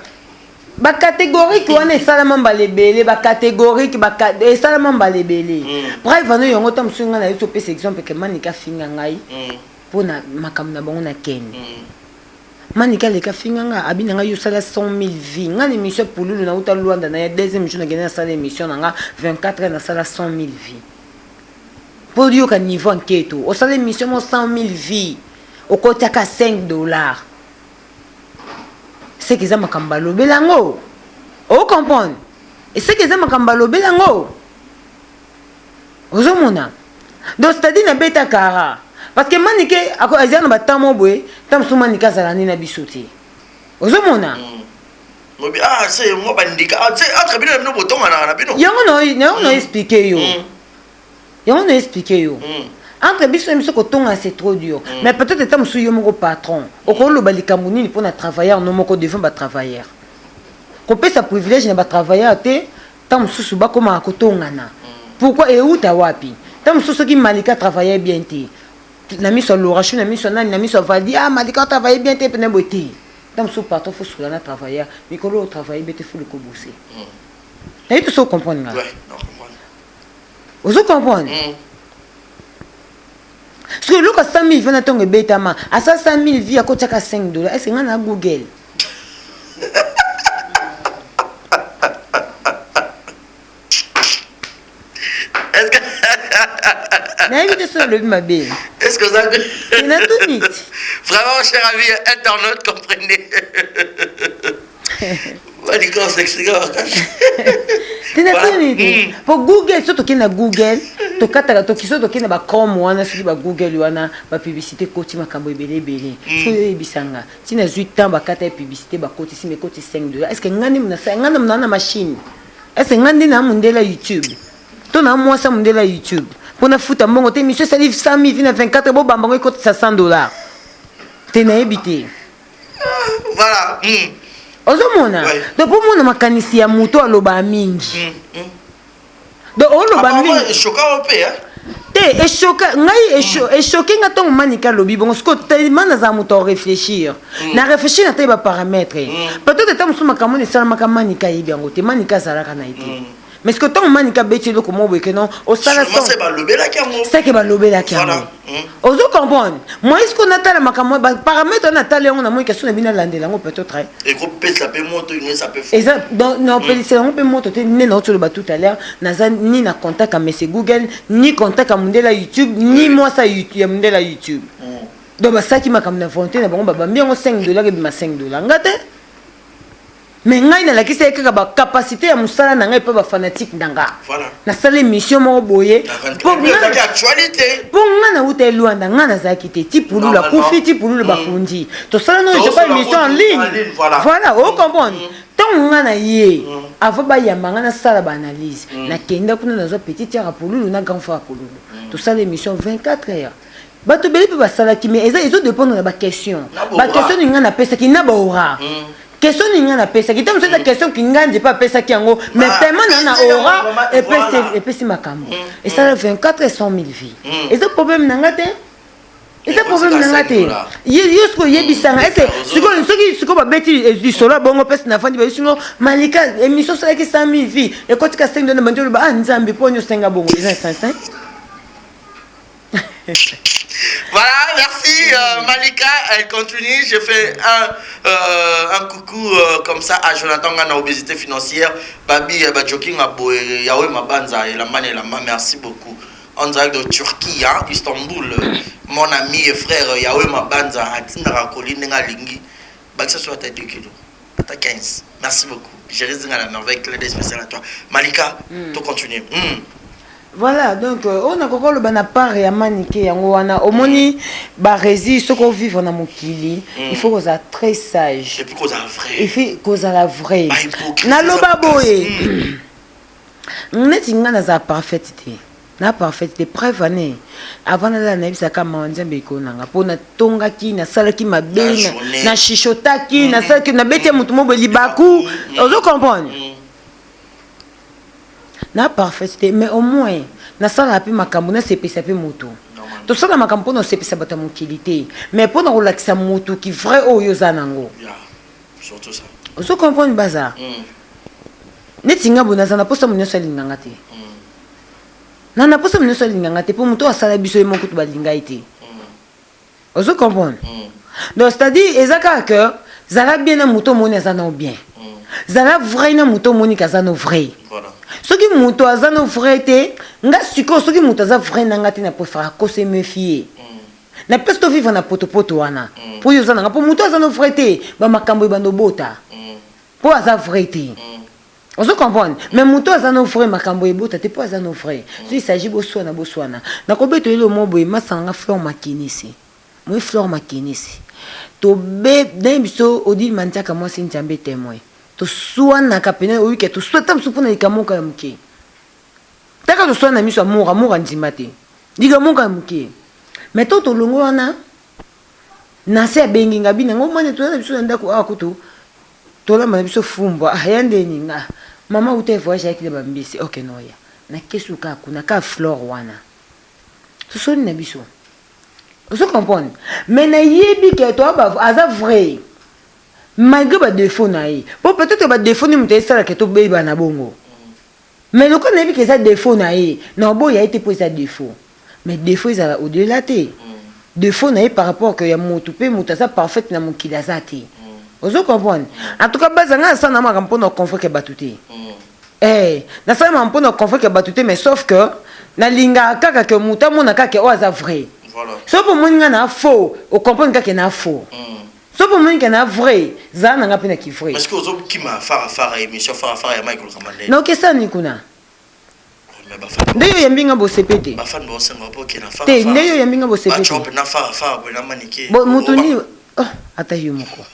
Ba catégorique wana esalama mbala ebele ba catégorique ba esalama mbala ebele. Bref ano yango ta mosusu ngai nayebi opesa exemple que Manike afinga ngai mpo na makambo na bango na Ken. Manike aleka afinga nga abi na ngai yo osala 100 000 vues ngai na émission pululu nauta Luanda na ya deuxième jour nakende nasala émission na nga 24 heures nasala 100 000 vues mpo oyoka niveau ya nketo osala émission mo 100 000 vues okotiaka 5 dollars seke eza makambo balobela yango ocomprendre eseke eza makambo balobela yango ozomona donc c'est à dire nabeta kara parce que manike eza na batemps mo boye ntango mosusu manike azala nde na biso te ozomona yango na explike yo yango na explike yo entre biso na biso kotonga c'est trop dur mais peut-être ata mosusu yo moko patron okoloba likambo nini mpona travailleur no moko devant batravailleur kopesa privilège na batravailleur te ntango mosusu bakomaka kotongana pourquoi euta wapi ntango mosusu soki malika travaille bien te na miso ya lorachou na miso ya nani na miso ya valdi ah malika travaille bien te pene boye te ntango mosusu patron fo sola na travailleur mikolo oyo travaille bien te fo likobose nayebi te so comprendre nga ozo comprendre soki eloko ya 100 000 vie na ntongo ebetama asa 100 000 vie akotiaka 5 dollar est ce nga na google nayebi te soki alobi mabe Est-ce que ça. Natuni. Vraiment, cher ami internaute, comprenez. Te natuni te po google so tokende na google tokataka toki so tokende na bachrome wana soki bagoogle wana bapublicité ekoti makambo ebele ebele soki oyebisa nga ti nazwi temps bakata ye publicité bakotisi ma ekoti 5 dollar est ce que nga nde nasala nga nde naa na machine est ce que nga nde naa mondele ya youtube to naa mwasi ya mondele ya youtube mpo nafuta mbongo te émission esali 100 000 vi na 24 bobamba ngo ekotisa 100 dollar te nayebi te Voilà. Ozomona donc mpo mona makanisi ya moto alobaa mingi donc oloba mingi te echoka ngai echoke nga ntango manika alobi bongo sikoyo tellement nazala moto aréfléchir na réfléchir na tayi baparamètre peut-être ata mosusu makambo wana esalamaka manika ayebi yango te manika azalaka na ye te mais sikoyo ntango manika abeti eloko moko boye ke non osala seke balobelaki yango ozo comprendre moi sikoyo natala makambo baparamètre wana natala yango namoni kasi na bino alandela yango peut-être ekopesa mpe moto inesa mpe eza donc naopelisela yango mpe moto te nde nauti oloba tout à l'heure naza ni na contact ya monsieur google ni contact ya mondele ya youtube ni mwasi ya mondele ya youtube donc basalaki makambo na volonté na bango babambi yango 5 dollar ebima 5 dollar nga te mais ngai nalakisi ye kaka bacapacité ya mosala na ngai mpe bafanatike na nga nasala émission moko boye mpo nga nauta ye Luanda ngai nazalaki te ti pululu akufi ti pululu bakundi tosala no je pas émission en ligne voilà ocomprendre ntango nga na ye avant bayamba nga nasala baanalyse nakenda kuna nazwa petite yaka pululu na grand frère pululu tosala émission 24 heures bato ebele mpe basalaki mais eza ezodépendre na baquestion baquestion nini ngai napesaki na baora question nini ngai napesaki ntango mosusu eza question kingandi mpe apesaki yango mais tellement na na ora epesi makambo esala 24 et 100 000 vues eza problème na nga te eza problème na nga te yo soki oyebisanga ese sikoyo soki sikoyo babeti lisolo ya bongo mpesi nafandi bayebisi ngo malika émission osalaki 100 000 vues ekotika 5 dollars bandi oloba ah nzambe mpo oni osenga bongo eza sens Voilà, merci Malika. Elle continue. Je fais un coucou comme ça à Jonathan Ngana, obésité financière. Babi, Bajoking, Yahweh Mabanza et la man et la main. Merci beaucoup. En direct de Turquie, hein, Istanbul. Mon ami et frère Yahweh Mabanza, Atina Rakolin, Lingi. Bakisa soit à 2 kilos. Ata 15. Merci beaucoup. Jérémy Zinga, la merveille, clin d'œil spécial à toi. Malika, tu continues. Voilà, donc oyo nakoki koloba na part ya manike yango wana omoni baresi soki ovivre na mokili il faut kozala très sage Et puis kozala vrai. il faut kozala vrai Bahypocrisie naloba eza boye neti nga nazala parfaite te. Na parfaite te, preuve ane avant nalala nayebisaka mawa Nzambe likolo na nga mpo natongaki, nasalaki mabe, na chichotaki, nasalaki, nabeti ya moto moko libaku, ozo comprendre? Na parfaite te, mais au moins nasalaka mpe makambo nasepelisa mpe moto. Tosala makambo mpo na kosepelisa bato ya mokili te, mais mpo na kolakisa moto ki vrai oyo oza nango. Ozo comprendre baza? Neti nga boye naza na posa moto nyonso alinga nga te. Na na posa moto nyonso alinga nga te mpo moto oyo asala biso ye moko kutu balinga ye te. Ozo comprendre? Donc c'est-à-dire eza kaka que zala bien na moto omoni aza nao bien. Zala vrai na moto omoni ke aza no vrai. Soki moto aza no vrai te, nga sikoyo soki moto aza vrai na nga te na préfère ko se méfier. Na place to vivre na potopoto wana. Po yo oza na nga po moto aza no vrai te, ba makambo ebanda obota. Po aza vrai te. Ozo comprendre? Mais moto aza no vrai makambo ebota te po aza no vrai. So il s'agit boswana boswana. Nakobeta yo eloko moko boye masta na nga Flore Makinisi. Moi Flore Makinisi. Tobe nayebi biso Odile Mandiaka mwasi Nzambe temoin. Toswanaka pena oyoki ke toswa ata mosusu pona likambo moko ya moke. Taka toswana na miso ya Mura, Mura andima te. Likambo moko ya moke. Mais to tolongwe wana Nancy abengi nga bina ngo mwana toza na biso na ndako awa kutu tolamba na biso fumbwa ah ya ndeni nga mama uta voyage ayaki na bambisi ok noya na kesu kaka kuna ka flore wana tosoli na biso ozo comprendre mais nayebi ke to aza vrai malgré ba défaut na ye po peut-être ba défaut ni moto esalaka tobeba na bongo Mais lokola nayebi ke eza defaut na ye, na oboya ye te po eza defaut. Mais defaut ezala au delà te. Defaut na ye par rapport que ya mutu pe mutu aza parfaite na mokili aza te. Ozo comprendre? En tout cas baza nga nasala na makambo pona convaincre batu te. Eh, nasala makambo pona convaincre batu te mais sauf que nalingaka kaka que mutu amona kaka ke oyo aza vrai. Soki pe omoni nga na faux, o comprendre kaka ke na faux. Soki omoni ke na vrai, zala na nga pe na ki vrai. Est-ce que ozo kima fara fara emission fara fara ya Michael Kamande? Na okesani kuna. Nde yo oyambi nga bosepe te. Ba fan ba osenga po ke na fara fara. Te nde yo oyambi nga bosepe te. Ba chop na fara fara boye na manike. Bo mutu ni oh ata yo moko.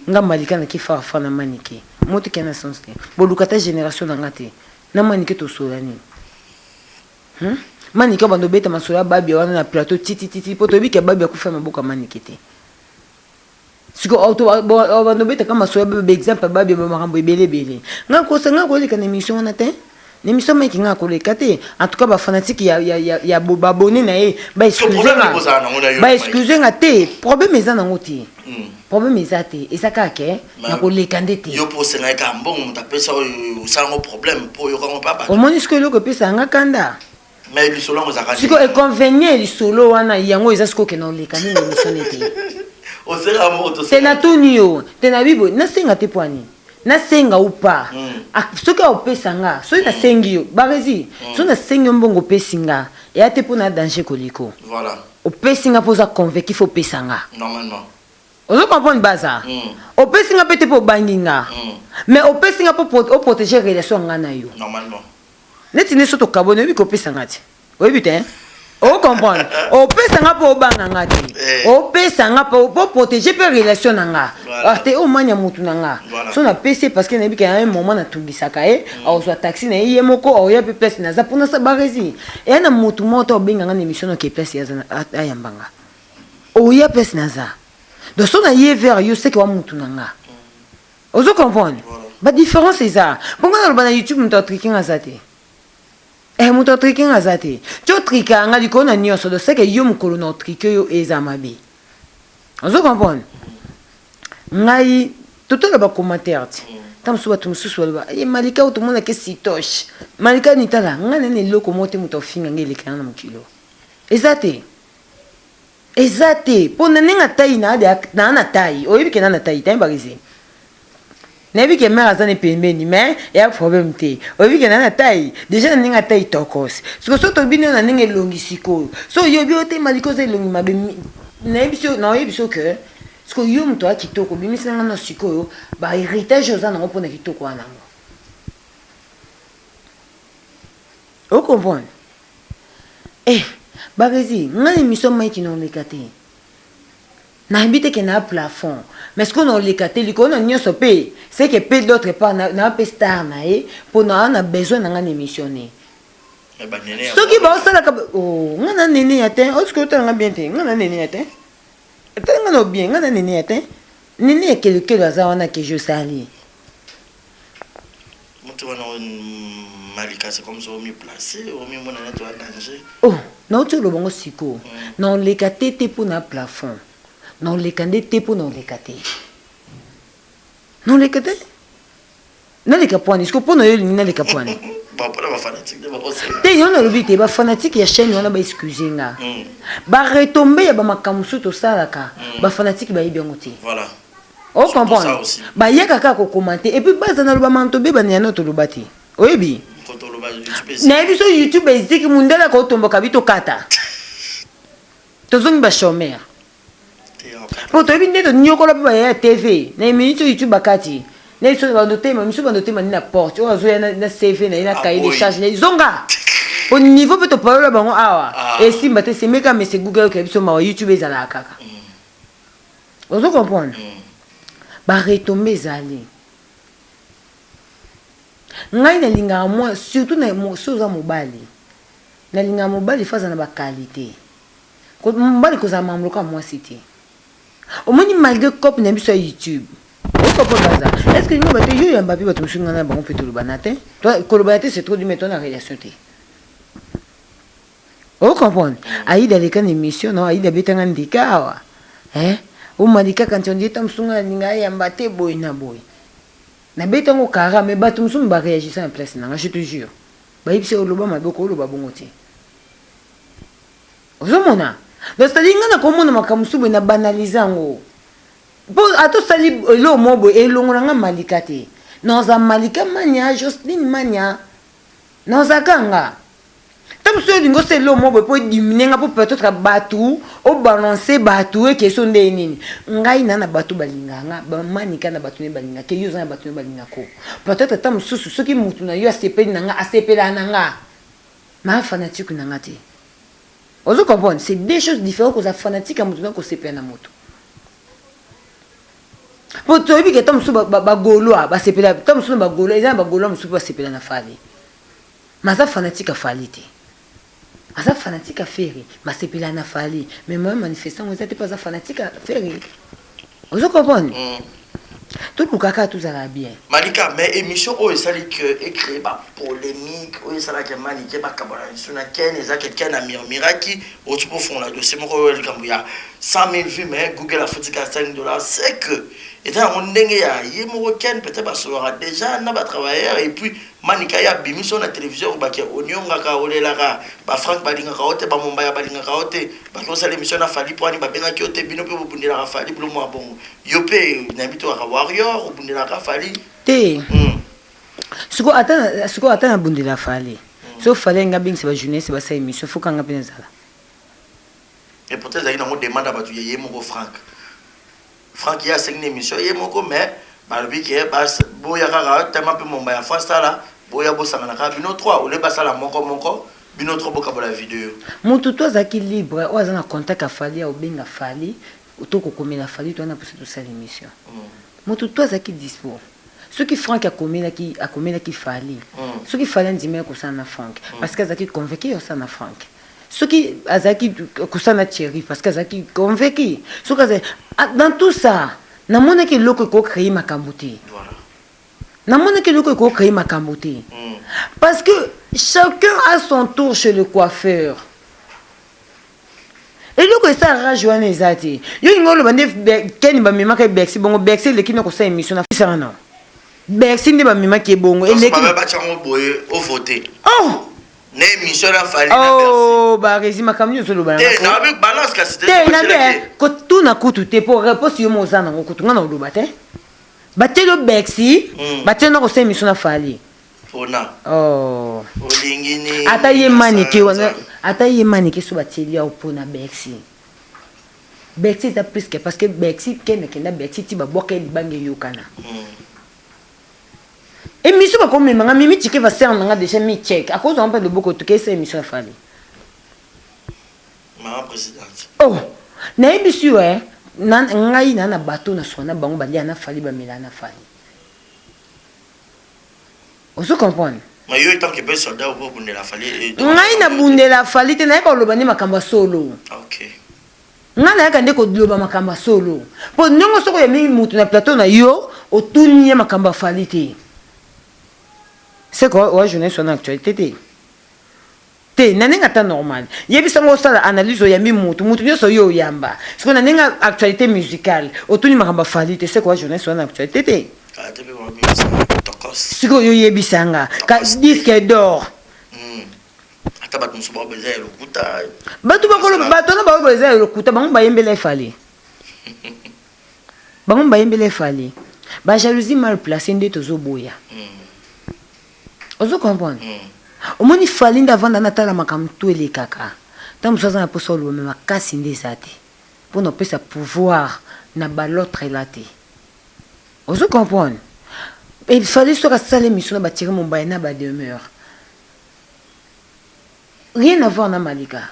Nga Malika na ki fara fara na manike. Moto ke na sens te. Boluka ta generation na nga te. Na manike tosola nini? Hum? Manike obanda obeta masolo ya Babia wana na plateau titi titi po toyebi ke Babia akufa na maboko ya manike te. Sikoyo obanda obetaka masolo ya ba exemple ya babia ba makambo ebele ebele. Nga kosa nga koleka na emission wana te. Na emission Mike nga koleka te. En tout cas ba fanatique ya ya ya, ya ba abonné na ye ba excuser nga. Ba excuser nga te. Problème eza nango te. Problème eza te. Eza kaka ke na koleka nde te. Yo po osenga ye kaka mbongo moto apesa oyo osala ngo problème po oyoka ngo pa bato. Omoni sikoyo eloko epesaka nga kanda. Mais lisolo yango ezalaka Sikoyo inconvenient ya lisolo wana yango eza sikoyo ke na oleka nde na emission ne te. Osenga mbongo to Te natuni yo te na bibo nasenga te pua nini? Nasenga ou pas? Soki opesa nga soki nasengi yo Barezi soki nasengi yo mbongo opesi nga eya te pona danger koliko. Voilà. Opesi nga po oza convaincu faut opesa nga. Normalement. Ozo comprendre baza? Opesi nga pe te po obangi nga. Mais opesi nga po o proteger relation ya nga na yo. Normalement. Neti nde soki tokabwani oyebi kopesa nga te oyebi te o comprendre opesa nga mpo obanga nga te opesa nga mpo po protéger mpe relation na nga ah te omanya mutu na nga so napesi ye parce que nayebi ke un moment natungisaka ye akozwa taxi na ye ye moko akoya mpe place naza mpo nasa baresi eya na mutu moko te obenga nga na émission noke place ye ayamba nga oya place naza donc so na ye vers yo seke wa mutu na nga Ozo comprendre? Ba difference eza. Po nga naloba na YouTube mutu a triquer nga aza te. Eh mutu a triquer nga aza te. Ti o triquaka nga likolo na nionso donc c'est que yo mukolo na o triquer yo eza mabe. Ozo comprendre? Ngai totala ba commentaire ti. Tango mosusu batu mosusu baloba eh Malika oyo tomonaka ye sitoche. Malika nini tala nga na na eloko moko te mutu afinga nga eleka nga na mokili oyo. Eza te. Eza te po na ndenge ya taille na naa na taille oyebi ke naa na taille te hein Barezi? Nayebi ke mère aza ne pembeni mais eya problème te oyebi ke naa na taille dejà na ndenge ya taille tokos sikoyo soki tolobi nayo na ndenge elongi sikoyo soki oyobi yo te Malika oza elongi mabe nayebisi yo naoyebisa yo ke sikoyo yo moto oza kitoko obimisi na nga na sikoyo ba heritage oza nango pona kitoko wana yango o comprendre? Eh Barezi nga na emission Mike na oleka te nayebi te ke na plafond mais sikoyo na oleka te likolo na nionso pe c'est que pe d'autre part na pe star na ye po na na besoin na nga na emission ne. Soki baosalaka oh, nga na nene ya te, oske otala nga bien te, nga na nene ya te. Otala nga na bien, nga na nene ya te. Nene ya kelokelo aza wana ke je sali. Mutu wana malika c'est comme ça omi placer, omi mona neti wa danger. Oh, nauti oloba ngo sikoyo. Na oleka te te mpo na plafond. Na oleka nde te mpo na oleka te. Na oleka te. Naleka pwani siko mpo na yo olingi naleka pwani te yo nalobi te bafanatike ya chaîne wana baexcuse nga mm. baretombe ya bamakambo mosusu tosalaka mm. bafanatike bayebi yango te ocomprendre bayaka kaka kokomante epuis baza naloba mantobe baneyano toloba te oyebi nayebi so youtube eziki mundele akotomboka bi tokata tozongi bachomere Po toyebi nde toniokola pe ba yaya TV na minute oyo YouTube bakati na biso bando tema misu bando tema ni na porte oyo azoya na CV na ye na cahier de charge na ye zonga po niveau pe topalola bango awa ah. esimba te semeka mese Google okela biso mawa YouTube ezalaka kaka mm. ozo comprendre mm. ba retombe ezali ngai nalingaka mwa surtout na so oza mobali nalingaka mobali fo aza na ba qualité Mobali kozala mamu lokola mwasi te. Omoni malgre cop na biso ya YouTube. Okopo baza. Est-ce que nino bato yo yamba pe bato mosusu ngana bango pe tolobana te? Kolobana te c'est trop dit mais toi na relation te. O comprendre? Aïda aleka na émission non Aïda betanga ndika awa. Hein? Omali kaka nti ondie ta mosusu ngana linga ayamba te boye na boye. Na betango kara mais bato mosusu ba réagissa na place nanga je te jure. Bayebisi oloba mabe okoloba bongo te. Ozomona? Donc c'est-à-dire nga nakomona makambo mosusu boye na banalise yango. Po ata osali eloko moko boye elongola nga Malika te. Naza Malika Mania, Jocelyne Mania. Naza kaka nga. Ntango mosusu olingi osala eloko moko boye po edimine nga po peut-être bato obalanse bato eke so ndenge nini. Ngai na na bato balingaka nga, ba Manika na bato ne balingaka ke yo oza na bato ne balingaka ko. Peut-être ntango mosusu soki motu na yo asepeli na nga, asepelaka na nga. Ma fanatique na nga te. Ozo comprendre? C'est deux choses différentes koza fanatique ya moto na kosepela na moto. Po toyebi ke ntango mosusu ba gaulois basepela ntango mosusu na ba gaulois eza na ba gaulois mosusu basepela na Fally. Mais aza fanatique ya Fally te. Aza fanatique ya Ferre, basepela na Fally. Mais moyen manifestant ngo eza te po aza fanatique ya Ferre. Ozo comprendre? Mm. Toluka kaka tozala bien. Malika, mais émission oyo esali que e créer ba polémique oyo esalaki Manike bakabwana lisusu na Ken eza que Ken amurmuraki oti kofongola dossier moko oyo likambo ya 100 000 vues mais Google afuti kaka 5 dollars c'est que eza yango ndenge ya ye moko Ken peut-être basololaka déjà na ba travailleurs et puis Manika ye abimisi yo na télévision olobaki oniongaka olelaka ba Frank balingaka yo te ba Mombaya balingaka yo te baki osala émission na Fally mpo ani babengaki yo te bino mpe bobundelaka Fally bilo mwa bongo yo mpe nayebi tokaka warrior obundelaka Fally te mm. sikoyo ata sikoyo ata nabundela Fally mm. so Fally alingi abengisa ba journaliste basala émission faut kanga mpe nazala et pourtant ezalaki nango demande ya bato ya ye moko Frank Franck ye asengi na emission ye moko mais balobi ke boya kaka tellement pe momba ya France tala boya bosangana kaka bino 3 au lieu basala moko moko bino 3 bokabola video. Mutu tout azalaki libre oyo aza na contact ya Fally ya kobenga Fally to kokomela Fally to wana posa tosala emission. Mutu tout azalaki dispo. Soki Franck akomelaki akomelaki Fally soki Fally andimaki kosala na Franck parce que azalaki convaincu ya kosala na Franck. Soki azalaki kosala na Thierry parce que azalaki convaincu. Soki azali ah, dans tout ça namonaki eloko eko créer makambo te. Voilà. Namonaki eloko eko créer makambo te. Parce que chacun a son tour chez le coiffeur. Eloko esala rage wana eza te. Yo olingi oloba nde Ken bamemaka ye Bercy bongo Bercy eleki na kosala émission na fisaka na. Bercy nde bamemaki ye bongo eleki. Batia yango boye o voter. Oh! Na émission na Fally na Bercy. Oh Barezi makambo nini ozoloba na Te na bi balance kasi te. Te na be kotuna kutu te po réponse yo moza nango kutu nga na oloba te. Bateli yo Bercy, mm. bateli na kosala émission na Fally. Pona. Oh. Olingi ni. Ata ye manike wana ata ye manike so batieli yo pona Bercy. Bercy eza plus que parce que Bercy kende kenda Bercy ti babwaka ye libanga eyokana. Mm. Emission bako mema nga mimi tshikeva sœur na nga dejà mi check akozwa nga mpe loboko tokei emission ya Fally. Maman presidente. Oh nayebisi yo eh na ngai na na bateau na swana bango balia na Fally bamela na Fally. Ozo comprendre? Mais yo tant que pe soldat obundela Fally. Ngai na bundela Fally te nayaka koloba nde makambo ya solo. Okay. Ngai nayaka nde koloba makambo ya solo. Po ndongo soko ya mingi mutu na plateau na yo otuni ye makambo ya Fally te. C'est quoi wa journaliste wana actualité te. Te na ndenge ata normal. Yebisa ngo osala analyse oyambi mutu, mutu nionso yo oyamba. Sikoyo na ndenge actualité musicale otuni makambo ya Fally te c'est quoi journaliste wana actualité te. Sikoyo yo yebisa nga ka disque d'or. Ata bato mosusu baoyo eza ya lokuta. Bato bakolo bato wana baoyo eza ya lokuta bango bayembela Fally. Bango bayembela Fally. Ba jalousie mal placée nde tozoboya. Ozo comprendre? Omoni Fally nde avanda na tala makambo tout elekaka. Tango mosusu aza na posa oloba mais makasi nde eza te. Pona opesa pouvoir na ba l'autre là te. Ozo comprendre? Et Fally soki asala emission na ba Thierry Mombaya na ba Demeure. Rien à voir na Malika.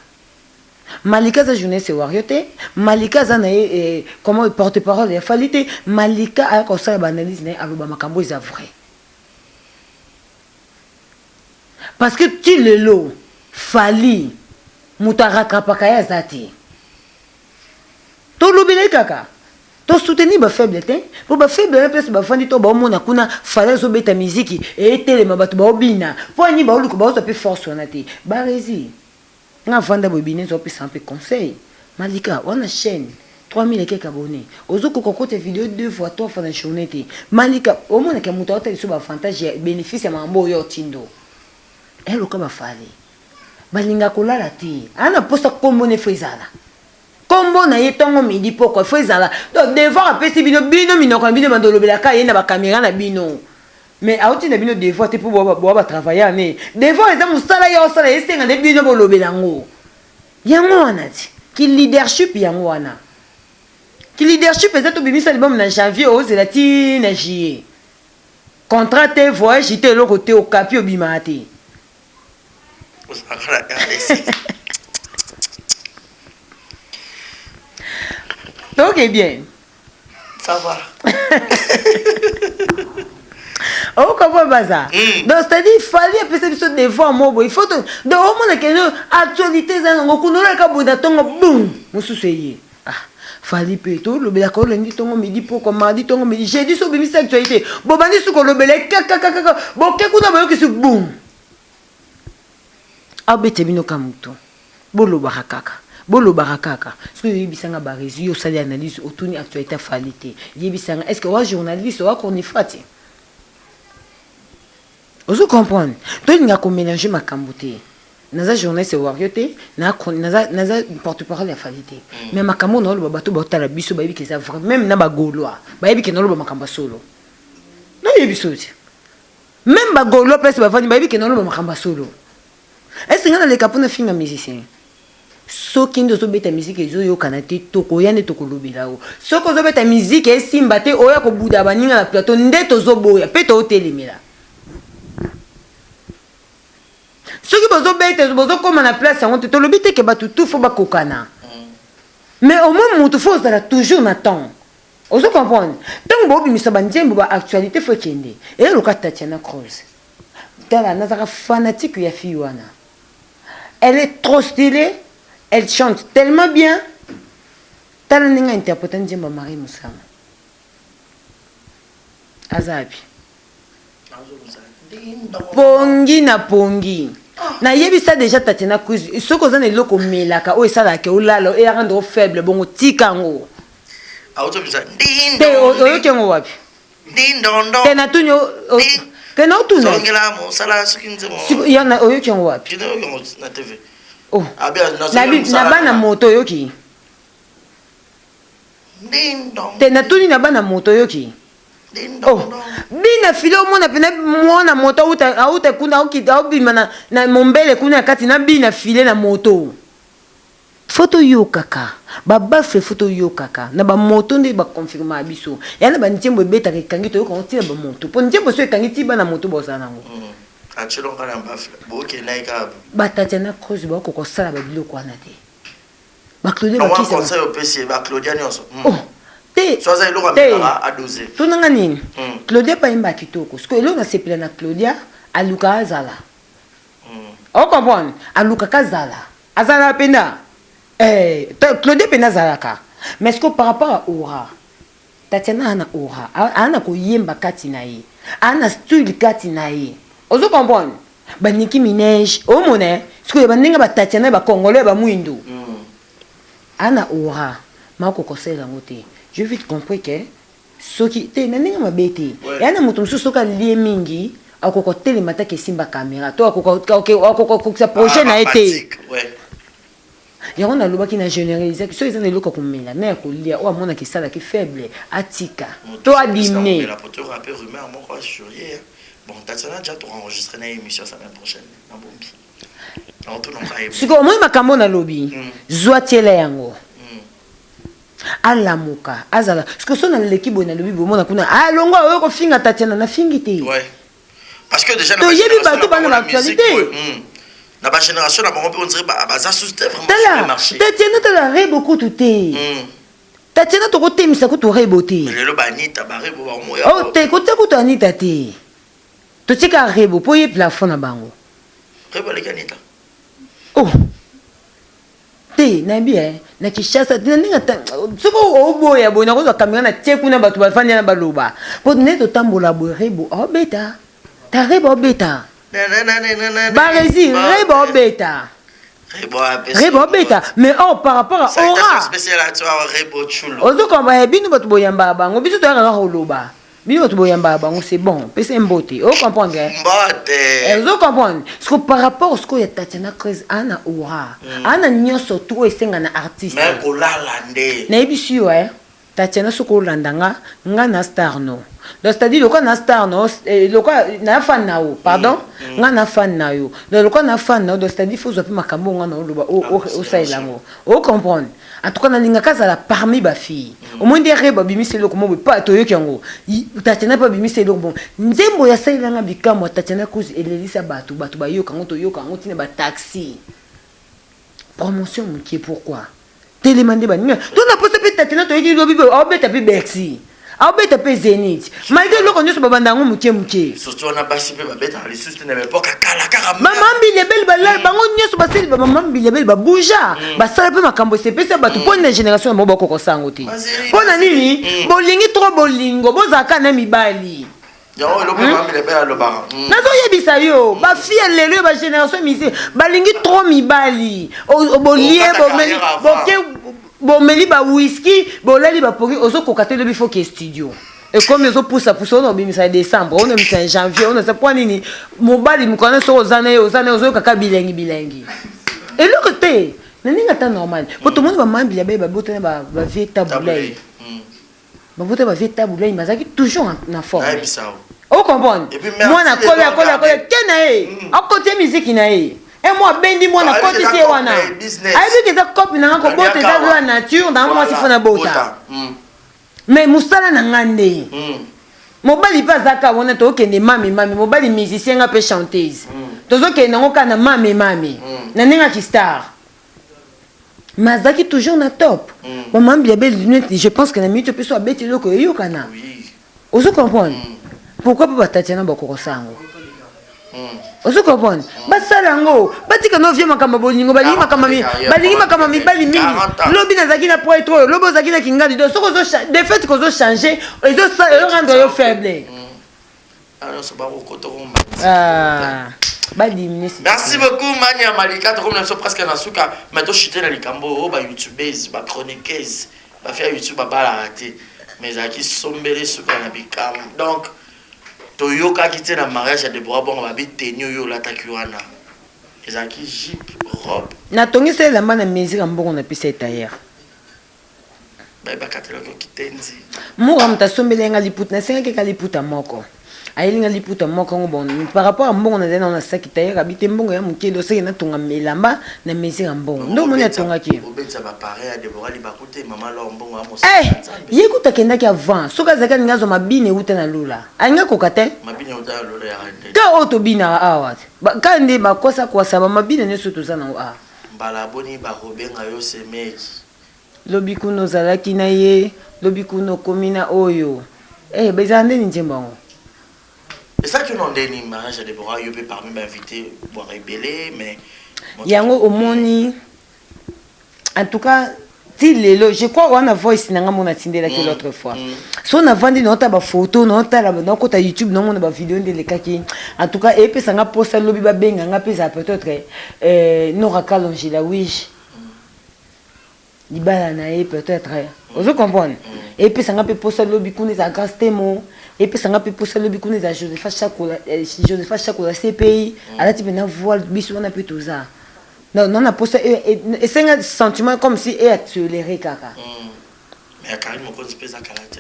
Malika aza journaliste wario te. Malika aza na ye eh, comment porte parole ya Fally te. Malika ayaka kosala ba analyse na ye aloba makambo eza vrai. Parce que ti lelo Fally moto a rattrapaka ye aza te. Tolobela ye kaka. To soutenir ba faible te. Po ba faible wana place bafandi to baomona kuna Fally azobeta miziki etelema bato baobina. Po ani baoluka baozwa pe force wana te. Barezi. Nga vanda boye binenzo opesa mpe conseil. Malika wana chaîne 3000 et quelques abonnés. Ozo koka kota vidéo deux fois trois fois na journée te. Malika omona ke moto aotali so ba avantage ya bénéfice ya makambo oyo otindo. Eluka ba Fally. Balinga kolala te. Ana posa kombo ne fo ezala. Kombo na ye tongo midi pokwa fo ezala. Donc devoir apesi bino bino minoko na bino bando lobelaka ye na ba caméra na bino. Mais aotinda bino devoir te po boa ba travailleur ne. Devoir eza musala ya osala esenga nde bino bolobela ngo. Yango wana ti. Ki leadership yango wana. Ki leadership eza tobimisa album na janvier ozela ti na juillet. Contrat te, voyage te, eloko te, okapi obimaka te. Ozalaka na RDC. Ok bien. Ça va. okombo baza donc c'est-à-dire fali apesa biso devoir moko boye il faut to donc omona ke no actualité eza nango kuna olaka boye na ntongo bum mosusu eye ah fali mpe tolobelaka o lundi ntongo midi pokwa mardi ntongo midi jeudi so obimisi actualité bobandi su kolobela ye kakakakaka boke kuna boyokisi bum abete bino ka motu bolobaka kaka bolobaka kaka soki oyebisa nga baresi yo osali analyse otuni actualité ya Fally te yebisa nga est ce que oza journaliste oza chronifuati ozo comprendre tolinga ko mélanger makambo te naza journaliste wario te naza, naza porte parole ya Fally te mais makambo naoloba bato baotala biso bayebi ke eza vrai même na bagaulois bayebi ke naoloba makambo ya solo nayebi biso te même bagaulois place bavandi bayebi ke naoloba makambo ya solo est ce que nga naleka mpona finga musicien soki nde ozobeta miziki ezoyokana te tokoya nde tokolobela yo soki ozobeta miziki esimba te oya kobuda baninga na plateau nde tozoboya mpe tootelemela soki bozobeta bozokóma na place yango te tolobi te ke bato tu fo bakokana mais au moins motu fo ozala toujours na temps ozo comprendre ntango bobimisa banzembo ba actualité fo ekende eyeluka Tatiana Cruz tala nazaka fanatique ya fille wana elle est trop stylée elle chante tellement bien tala ndenge interpréta nzembo ya Marie Mosama aza api pongi na pongi nayebisa déjà Tatiana Cruz soki oza na eloko omelaka oyo esalaka olala eyaka ndoko faible bongo tika yango te oyoki yango wapi te natuni te naotuna oyoki yango wapi na bana moto oyoki te natuni na bana moto oyoki oh bina file omona pena mwana moto auta auta kuna aobima na, na mombele kuna ya kati na bina file na moto fo toyokaka babafle fo toyokaka na bamoto nde baconfirmaka biso ya na banzembo ebetaka ekangi toyokango ntina bamoto mpo nzembo so ekangi ti bana moto bozala nango batatiana Cruz bakoka kosala babiloko wana te baclaudia bakisa nyonso oh te te tunanga nini Claudia payemba kitoko sikoyo eloko nasepela na Claudia. Aluka azala. O comprendre? Alukaka azala. Azalaka pena. Eh, Claudia pena azalaka. Mais sikoyo par rapport à aura, Tatiana aza na aura, aza na koyemba kati na ye, aza na style kati na ye. Ozo comprendre? Ba Nicki Minaj, omona eh? Sikoyo ba ndenge ba Tatiana ba congolais ba muindu. Aza na aura, mais akoka kosalela yango te. J'ai vite compris que soki te na ndenge mabe te. Eya na moto mosusu soki alie mingi akoka kotelema te akesimba camera to akoka kokokisa projet na ye te. Yango nalobaki na generalisaki soki eza na eloko ya komela na ya kolia oyo amonaka esalaki faible atika to adimne. Sikoyo omoni makambo oyo nalobi zua tiela yango alamuka azala sikoyo soki naleki boye nalobi boye omona kuna alongwa oyo kofinga Tatiana nafingi te. Parce que déjà toyebi bato bana ba actualité na ba génération na bango mpe on dirait baza sous te vraiment sur le marché. Tatiana tala rebo kutu te. Tatiana tokotemisa kutu rebo te. Lelo ba Anita ba rebo ba moya. Oh te kotia kutu Anita te. Totika rebo po ye plafond na bango. Rebo aleki Anita. Oh. Te nayebi eh na Kinshasa na ndenge ata soki oboya boye nakozwa kamera na tie kuna bato bafandi wana baloba po nde totambola boye rebo aobeta ta rebo aobeta barezi rebo aobeta rebo aobeta mais or par rapport à aura ozo comprendre bino bato boyambaka bango biso toyaka kaka koloba Bino batu boyambaka bango c'est bon pesa ye mbote o comprendre eh? Mbote. Eh, ozo comprendre siko par rapport sikoyo ya Tatiana Cruz aa na aura aa na nyonso tout oyo esenga na artiste. Mais kolala nde. Nayebisi yo eh Tatiana soki olanda nga nga na star no donc c'est à dire lokola na star no eh, lokola na fan na yo pardon nga na fan na yo donc lokola na fan na yo donc c'est à dire faut ozwa mpe makambo oyo nga na oloba osalela yango o comprendre. En tout cas nalingaka azala parmi ba filles. Omoni nde Rebo abimisi eloko moko boye pa toyoki yango. Tatiana pe abimisi eloko bon. Nzembo ya salela nga bikamwa Tatiana Cruz elelisa bato, bato bayoka yango toyoka yango ti na ba taxi. Promotion mukie pourquoi? Telema nde baninga. To na posa pe Tatiana toyoki lobi boye aobeta pe Bercy. Aobeta pe Zenith. Malgre eloko nionso babanda yango mukie mukie. Surtout wana basi pe babetaka lisusu te na epoque ya kala kaka Ba mama Mbilia Bel balala bango nionso basali ba mama Mbilia Bel ba bougea basala pe makambo esepelisa batu po na generation na bango bakoka kosala yango te. Po na nini bolingi trop bolingo bozala kaka na mibali. Yango eloko mama Mbilia Bel alobaka. Nazo yebisa yo ba fille ya lelo ya ba generation musique balingi trop mibali bolie bomeli boke Bomeli ba whisky, bolali ba pongi, ozo koka te lobi faut ke studio. Ekomi ozo pusa pusa ona obimisa ya decembre, ona obimisa ya janvier, ona sa poa nini? Mobali mokana soki oza na ye, oza na ye ozo yoka kaka bilengi bilengi. Eloko te. Na ndenge ata normal. Po tomoni ba mambili ya baye babota na ba ba vieux Tabu Ley. Babota ba vieux Tabu Ley bazalaki toujours na forme. Nayebisa yo. O comprendre? Et puis merci Mwana akoli akoli akoli ke na ye. Akotie musique na ye. Un mois abendi mwana akotisi ye wana. Ayebi ke eza cope na nga kobota eza loi nature na mwasi fo na bota. Mais musala na nga nde. Mobali pe aza kaka wana tokende mame mame mobali musicien nga pe chanteuse. Tozokende nango kaka na mame mame. Na ndenge ya ki star. Mais azalaki toujours na top. Ba mama Mbilia Bel lunette je pense que na minute oyo pe soki abeti eloko eyokana. Ozo comprendre? Pourquoi pas ba Tatiana bakokosa yango? Ozo comprendre? Basala yango, batika no vie makambo bolingo, balingi makambo mi, balingi makambo mibali mingi. Lobi nazalaki na prêtre oyo, lobi ozalaki na kingandi. Donc soki ozo de fait kozo changer, ezo ezo rendre yo faible. Ah, ba diminuer. Merci beaucoup Mania Malika, tokomi na biso presque na suka, mais to chuter na likambo oyo ba youtubeuses, ba chroniqueuses. Ba fille ya YouTube babalaka te mais ezalaki sombele suka na bikamwa donc toyokaki te na mariage ya Deborah Bongo babi tenue oyo olataki wana ezalaki jupe robe. Natongisa elamba na mesure ya mbongo napesa ye tailleur. Baye bakatelaki yo kitenzi. Mura moto asombeli nga liputa nasengaki kaka liputa moko. Ayeli nga liputa moko yango bon par rapport ya mbongo nazali nango na saki tailleur abi te mbongo ya moke donc seke natonga elamba na mesure ya mbongo nde omoni atongaki. Obetisa ba parrain ya Deborah libaku te maman l'or mbongo ya mosala Eh ya Nzambe. ye kutu akendaki avant soki azalaki alingi azwa mabina ewuta na lola alingi akoka te. Mabina ewuta na lola ya nde. Ka oyo tobinaka awa ka nde bakwasa kwasa ba mabina nionso toza nango awa. Mbala boni bakobenga yo semeki. Lobi kuna ozalaki na ye, lobi kuna okomi na oyo. Eh, ezala nde nini nzembo yango? Esalaki yo na ndenge nini mariage ya Deborah yo pe parmi ba invites bwaka ebele mais Yango omoni en tout cas ti lelo je crois wana voice na nga mona atindelaki mm. l'autre fois mm. so navandi naota bafoto naotala naokota youtube naomona bavideo nde elekaki en tout cas epesa nga mposa lobi babenga nga mpe ezala peut-être euh, nora kalongela wish libala na ye peut-être ozo comprendre epesa nga mpe posa lobi kuna eza grace temo epesa nga mpe posa lobi kuna eza josepha chakola eh, josepha chakola cpi alati mpe na voile biso wana mpe toza na na posa e, e, esenga sentiment comme si e accéléré kaka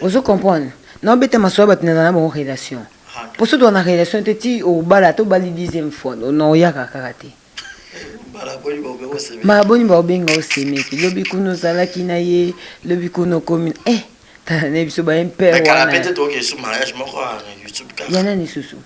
ozo comprendre naobeta masolo bato nazala na bango relation mpo soki toza na relation te ti obala to obali dixième fois na oyaka kaka te Mbala boni bakobenga yo semeki lobi kuna ozalaki na ye lobi kuna okomi eh tala na biso ba impere wana ya nani susu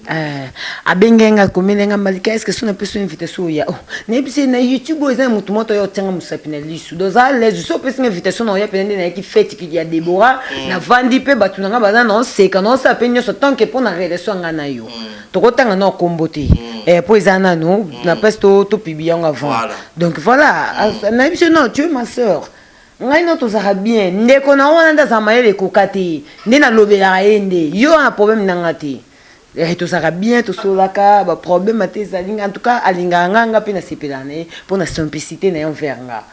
Eh, abengai nga akomeli nga malika est ce que so napesi yo invitation oya oh, nayebisi ye na youtube oyo eza na motu moko oyo otianga mosapi na lisu donc oza alaise so opesi nga invitation na oya mpena nde nayaki fete ya debora mm. navandi mpe bato na nga baza naoseka naosala mpe nyonso tant que mpo na relation ya nga na yo mm. tokotanga na kombo te mm. eh, mpo eza nanu mm. na place topublie yango avant voilà. donc voilà mm. nayebisi yo non tu es ma sœur ngai no tozalaka bien ndeko na wana nde azala mayele ekoka te nde nalobelaka ye nde yo wana problème na nga te eh, tozalaka bien tosololaka baproblème ate ezali nga en tout cas alingaka nga nga mpe nasepelaka na ye mpo na simplicité na ye envers nga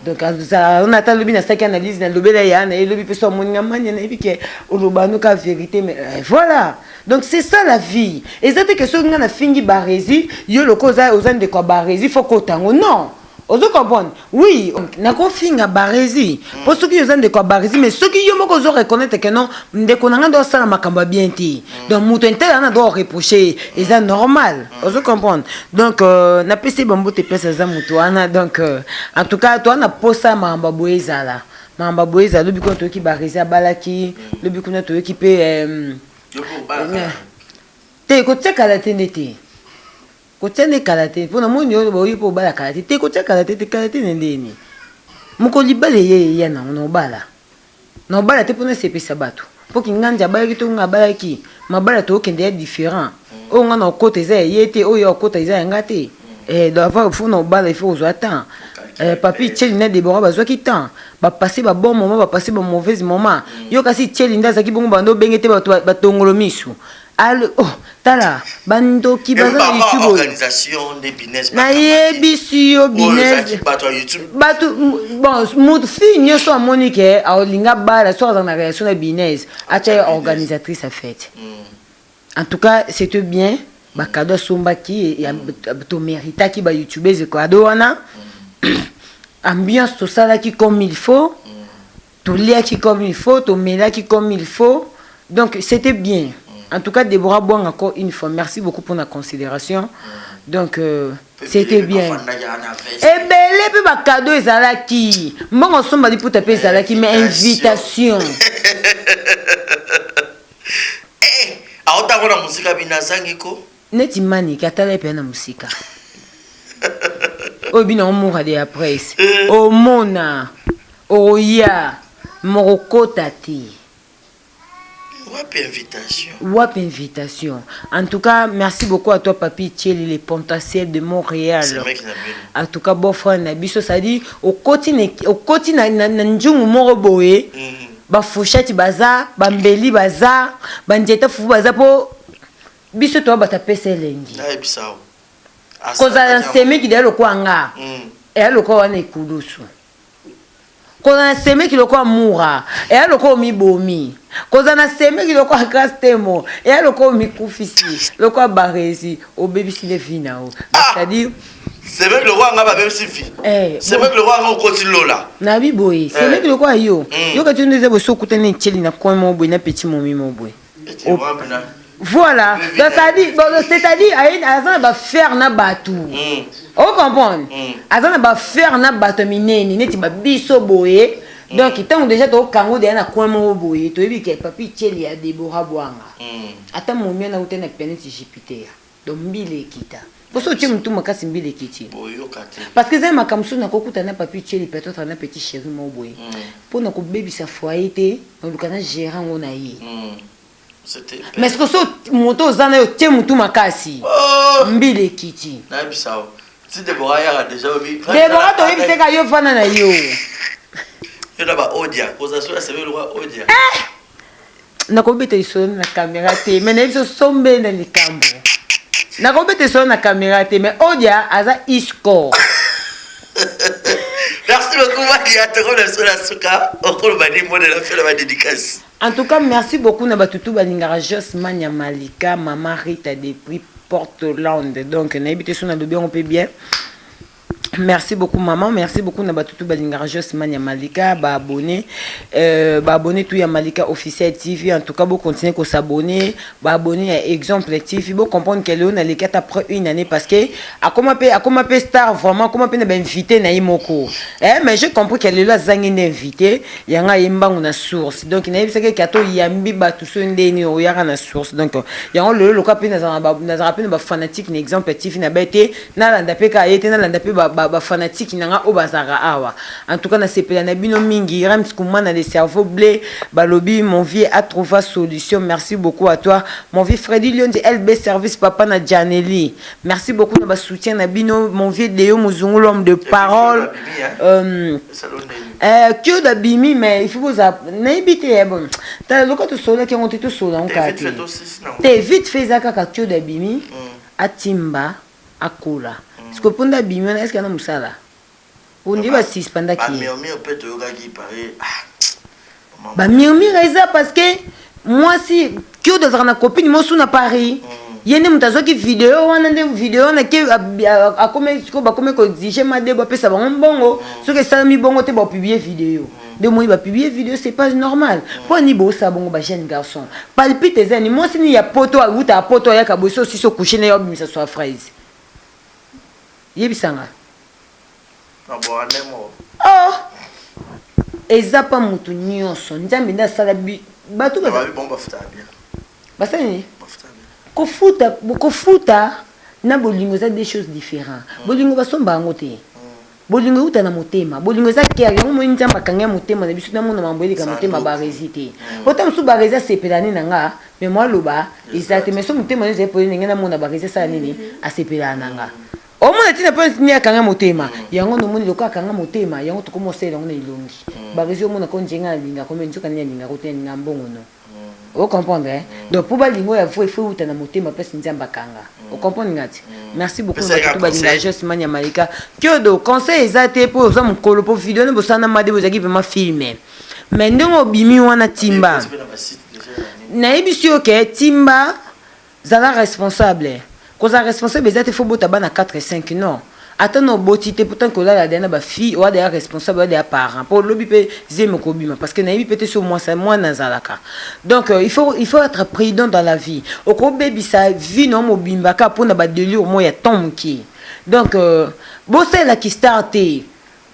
donc azala wana ata lobi nasalaki analyse nalobela ya na ye lobi mpe so amoni nga mania nayebi ke oloba noka vérité mais eh, voilà donc c'est ça la vie eza te ke soki nga nafingi baresi yo loko oza, oza ndeko ya baresi fo kota yango non ozo comprendre oui nakofinga barezi mpo soki oza ndeko ya barezi mais soki yo moko ozo reconnaître que non ndeko na nga nde osala makambo ya bien te donc moto intele wana doit reproche ye eza normal ozo comprendre donc euh, napesi ye bambote place aza moto wana donc euh, en tout cas toa na posa ya makambo ya boye ezala makambo ya boye ezala lobi kuna toyoki barezi abalaki lobi kuna toyoki mpe euh, te kotia kala te nde te Kotia nde kala te po na moni yo oye po obala kala te te kotia kala te te kala te na ndeni mokolo libala eye eya nango na obala na obala te po na sepelisa batu po kinganzi abalaki to nga abalaki mabala tokende ya different oyo nga na okota eza ya ye te oyo ya okota eza ya nga te eh donc avant faut na obala il faut kozwa temps eh, papi Tcheli na Deborah bazwaki temps ba passer ba bon moment ba passer ba mauvaise moment yo kasi Tcheli nde azalaki bongo bando obenge te bato batongolo misu Al oh tala ba ndoki baza na YouTube oyo. Organisation nde business. Nayebisi yo business. Bato ya YouTube. Bato bon mutu fille nyoso amoni ke aolinga bala so azala na relation na business atia ye organisatrice ya fete. Mm. En tout cas c'était bien ba cadeau asombaki ya to méritaki ba youtubeuses cadeau wana. Mm. Ambiance tosalaki comme il faut. Mm. Toliaki comme il faut, tomelaki comme il faut. Donc c'était bien. En tout cas, Deborah Bwang encore une fois, merci beaucoup pour la considération. Donc euh, c'était bien. Ebele pe ba cadeau ezalaki. Mbongo somba liputa pe ezalaki mais invitation. Eh, aotango na musika bina zangi ko. Neti Manicke atala ye pena na musika. Oyo bino yango mura de la presse. Eh. Omona oya mokokota te. Wapi invitation? Wapi invitation? En tout cas, merci beaucoup à toi Papi Tcheli, le potentiel de Montréal. En tout cas, beau frère na biso, ça dit okoti na okoti na na, na njungu moko boye. Mm. Ba fourchette baza, ba mbeli baza, ba njeta fufu baza po biso toa bato apesa elengi kozala na semeki deya lokola nga mm. eya lokola wana ekulusu kozala na semeki lokola mura eya lokola omibomi kozala na semeki lokola grace temo eya lokola omikufisi lokola baresi obebisi nde vi na yo ah! c'est-à-dire semeki lokola nga babebisi vi eh, semeki lokola nga okoti lola nabi boye eh. semeki lokola yo mm. yoka ti nde eza boye so okutani etieli na coin moko boye na petit momi moko boye voilà donc ça dit bon, c'est-à-dire aza na bafaire na bato mm. o comprendre mm. aza na bafaire na bato minene neti babiso boye mm. donc ntango déjà tokango deya na coin moko boye toyebi ke papi tieli ya debora bwanga mm. ata momia na uta na planète jupiter donc mbila ekita. Poso otie mutu makasi mbila ekiti. Parce que eza makambo mosusu nakokuta na papi Tsheli peut-être na petit chéri moko boye. Mpo na kobebisa foyer te, naluka na gérer yango na ye. Mais ce que so moto oza na yo otie mutu makasi, mbila ekiti. Nayebisa yo. Ti Deborah ayaka dejà obi. Deborah toyebisaka yo fana na yo. Yo na ba odia, koza so ya sebe lokwa odia. Eh! Nakobeta lisolo na camera te, mais nayebi so sombe na likambo. Nakobeta lisolo na camera te, mais odia aza iscore. Merci beaucoup Maria, tokomi na biso na suka, okoloba nini mpo na la fin na ba dédicace? En tout cas, merci beaucoup na batu tout balingaka Jos Mania Malika, Mama Rita depuis Portland. Donc nayebi te so nalobi yango mpe bien. Merci beaucoup maman, merci beaucoup na batu tout balingaka Jos Mania Malika, ba abonné ba abonné tout ya Malika officiel TV. En tout cas, bo continuer ko s'abonner, ba abonné ya Exemple TV, bo comprendre que leo na leki ata après une année parce que akoma pe akoma pe star vraiment, akoma pe na ba invité na ye moko. Eh mais j'ai compris que lelo azangi nde invité, yanga ye mbangu na source. Donc nayebisaki ke ata oyambi batu so nde nini oyaka na source. Donc yango lelo lokola pe nazala ba nazala pe na ba fanatique na Exemple TV na bete nalanda pe kaka ye te, nalanda pe ba fanatique na nga oyo bazalaka awa. En tout cas nasepela na bino mingi. Rems Kumana le cerveau bleu balobi mon vieux a trouva solution. Merci beaucoup à toi mon vieux Freddy Lionzi LB service papa na Janely. Merci beaucoup na ba soutien na bino mon vieux Deo Muzungu l'homme de parole. Kyodo abimi mais il faut boza nayebi te eh, bon tala lokola tosololaki yango te tosolola yango kaka te te vite fait eza kaka Kyodo abimi atimba akola sikoyo mpo nde abimi wana est-ce que ana mosala ondie ba suspendaki ye Ba murmure pe toyokaki pareil ah ba murmure eza parce que mwasi Kyodo azalaka na copine mosu na Paris ye nde moto azwaki video wana nde video wana ke akomi sikoyo bakomi ko exiger Madebo apesa bango mbongo soki esalami bongo te bapublie video nde omoni bapublie video c'est pas normal mpo nini bosala bongo ba jeune garçon palpite eza nini mwasi nini ya poto awuta ya poto ayaka boye so osisi ocouche na ye obimisa swa fraise yebisanga oh eza pa mutu nyonso nzambe nde asala bato basali nini kofuta kofuta na bolingo eza deux choses différents bolingo basomba yango te bolingo euta na motema bolingo eza kere yango moi nzambe akanga ya motema na biso namona mambo eleka motema barezi te ota mosusu barezi asepela nini na nga mais mwa aloba eza te mais so motema no ezali pole ndenge namona barezi asala nini asepelaka na nga omona ntina mpo nini akanga motema yango nomoni lokola akanga motema yango tokoma osalela yango na elongi barezi omona ko njenga alingako mais nzoka nini alingako te alinga mbongo no o comprendre hein? Donc mpo balingo ya vrai faut euta na motema place nzambe akanga o comprendre nga ti merci beaucoup na bato balinga Jos Mania Malika Kyodo conseil eza te mpo oza mokolo mpo video nde bosala na made bozalaki vraiment filme mais ndenge obimi wana timba nayebisi yo ke timba zala responsable kozala responsable eza te fo bota bana 4 5 non ata na oboti te pourtant que olala deya na bafille oya deya responsable oya deya parent mpo olobi mpe zemi okobima parce que nayebi mpe te so mwasi mwana azalaka donc il faut être prudent dans la vie okobebisa vie na yo mobimba kaka mpona badélire mo ya temps moke donc bosalelaki star te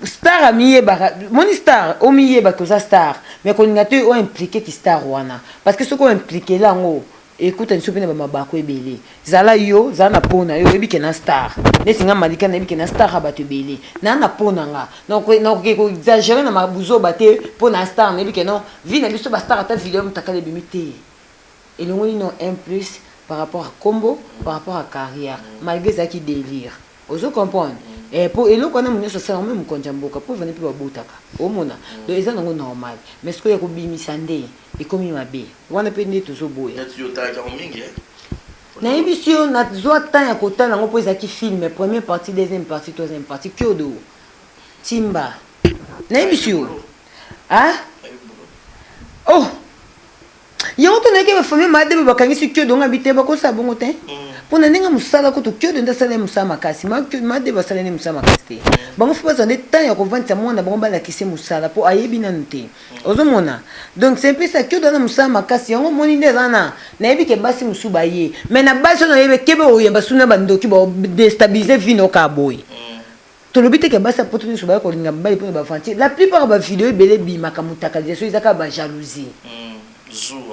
star amiyebaka moni star omiyebaki oza star mais kolinga te oimplike ki star wana parce que soki oimplike yango ekutani so mpe na bamabako ebele zala yo zala na po na yo oyebi ke na star neti nga Malika nayebi ke na star ya bato ebele naa na po na nga nakoki koexagere na mabuzoba te mpo na star nayebi ke non vie na biso bastar ata video motakala ebimi te elongoli non un plus par rapport à kombo par rapport à carrière malgré ezalaki délire ozo comprendre po eloko wana mo nyonso asala me mokonzi ya mboka po vane mpe babotaka omona donc eza nango normal mais sikoyo ya kobimisa nde ekomi mabe wana mpe nde tozoboya nayebisi yo nazwa temps ya kotala yango mpo ezalaki film première partie deuxième partie troisième partie Kyodo timba nayebisi yo ah oh yango to nayaki bafamille Madebe bakangisi Kyodo nga bi te bakosala bongo te mpo na ndenge mosala kutu Kyodo nde asala ye mosala makasi Madebe asala nde mosala makasi te bango fo bazwa nde temps ya kovandisa mwana bango balakise mosala mpo ayebi nanu te ozomona donc c'est un peu ça Kyodo ana mosala makasi yango omoni nde eza na nayebi ke basi mosusu baye mais na basi oyo nayebi kebe oyemba suna bandoki badestabilize vie noka boye tolobi te ke basi ya poto nyonso baya kolinga mibali mpona baventure la plupart ya bavideo ebele ebimaka motakalisation eza kaka bajalousie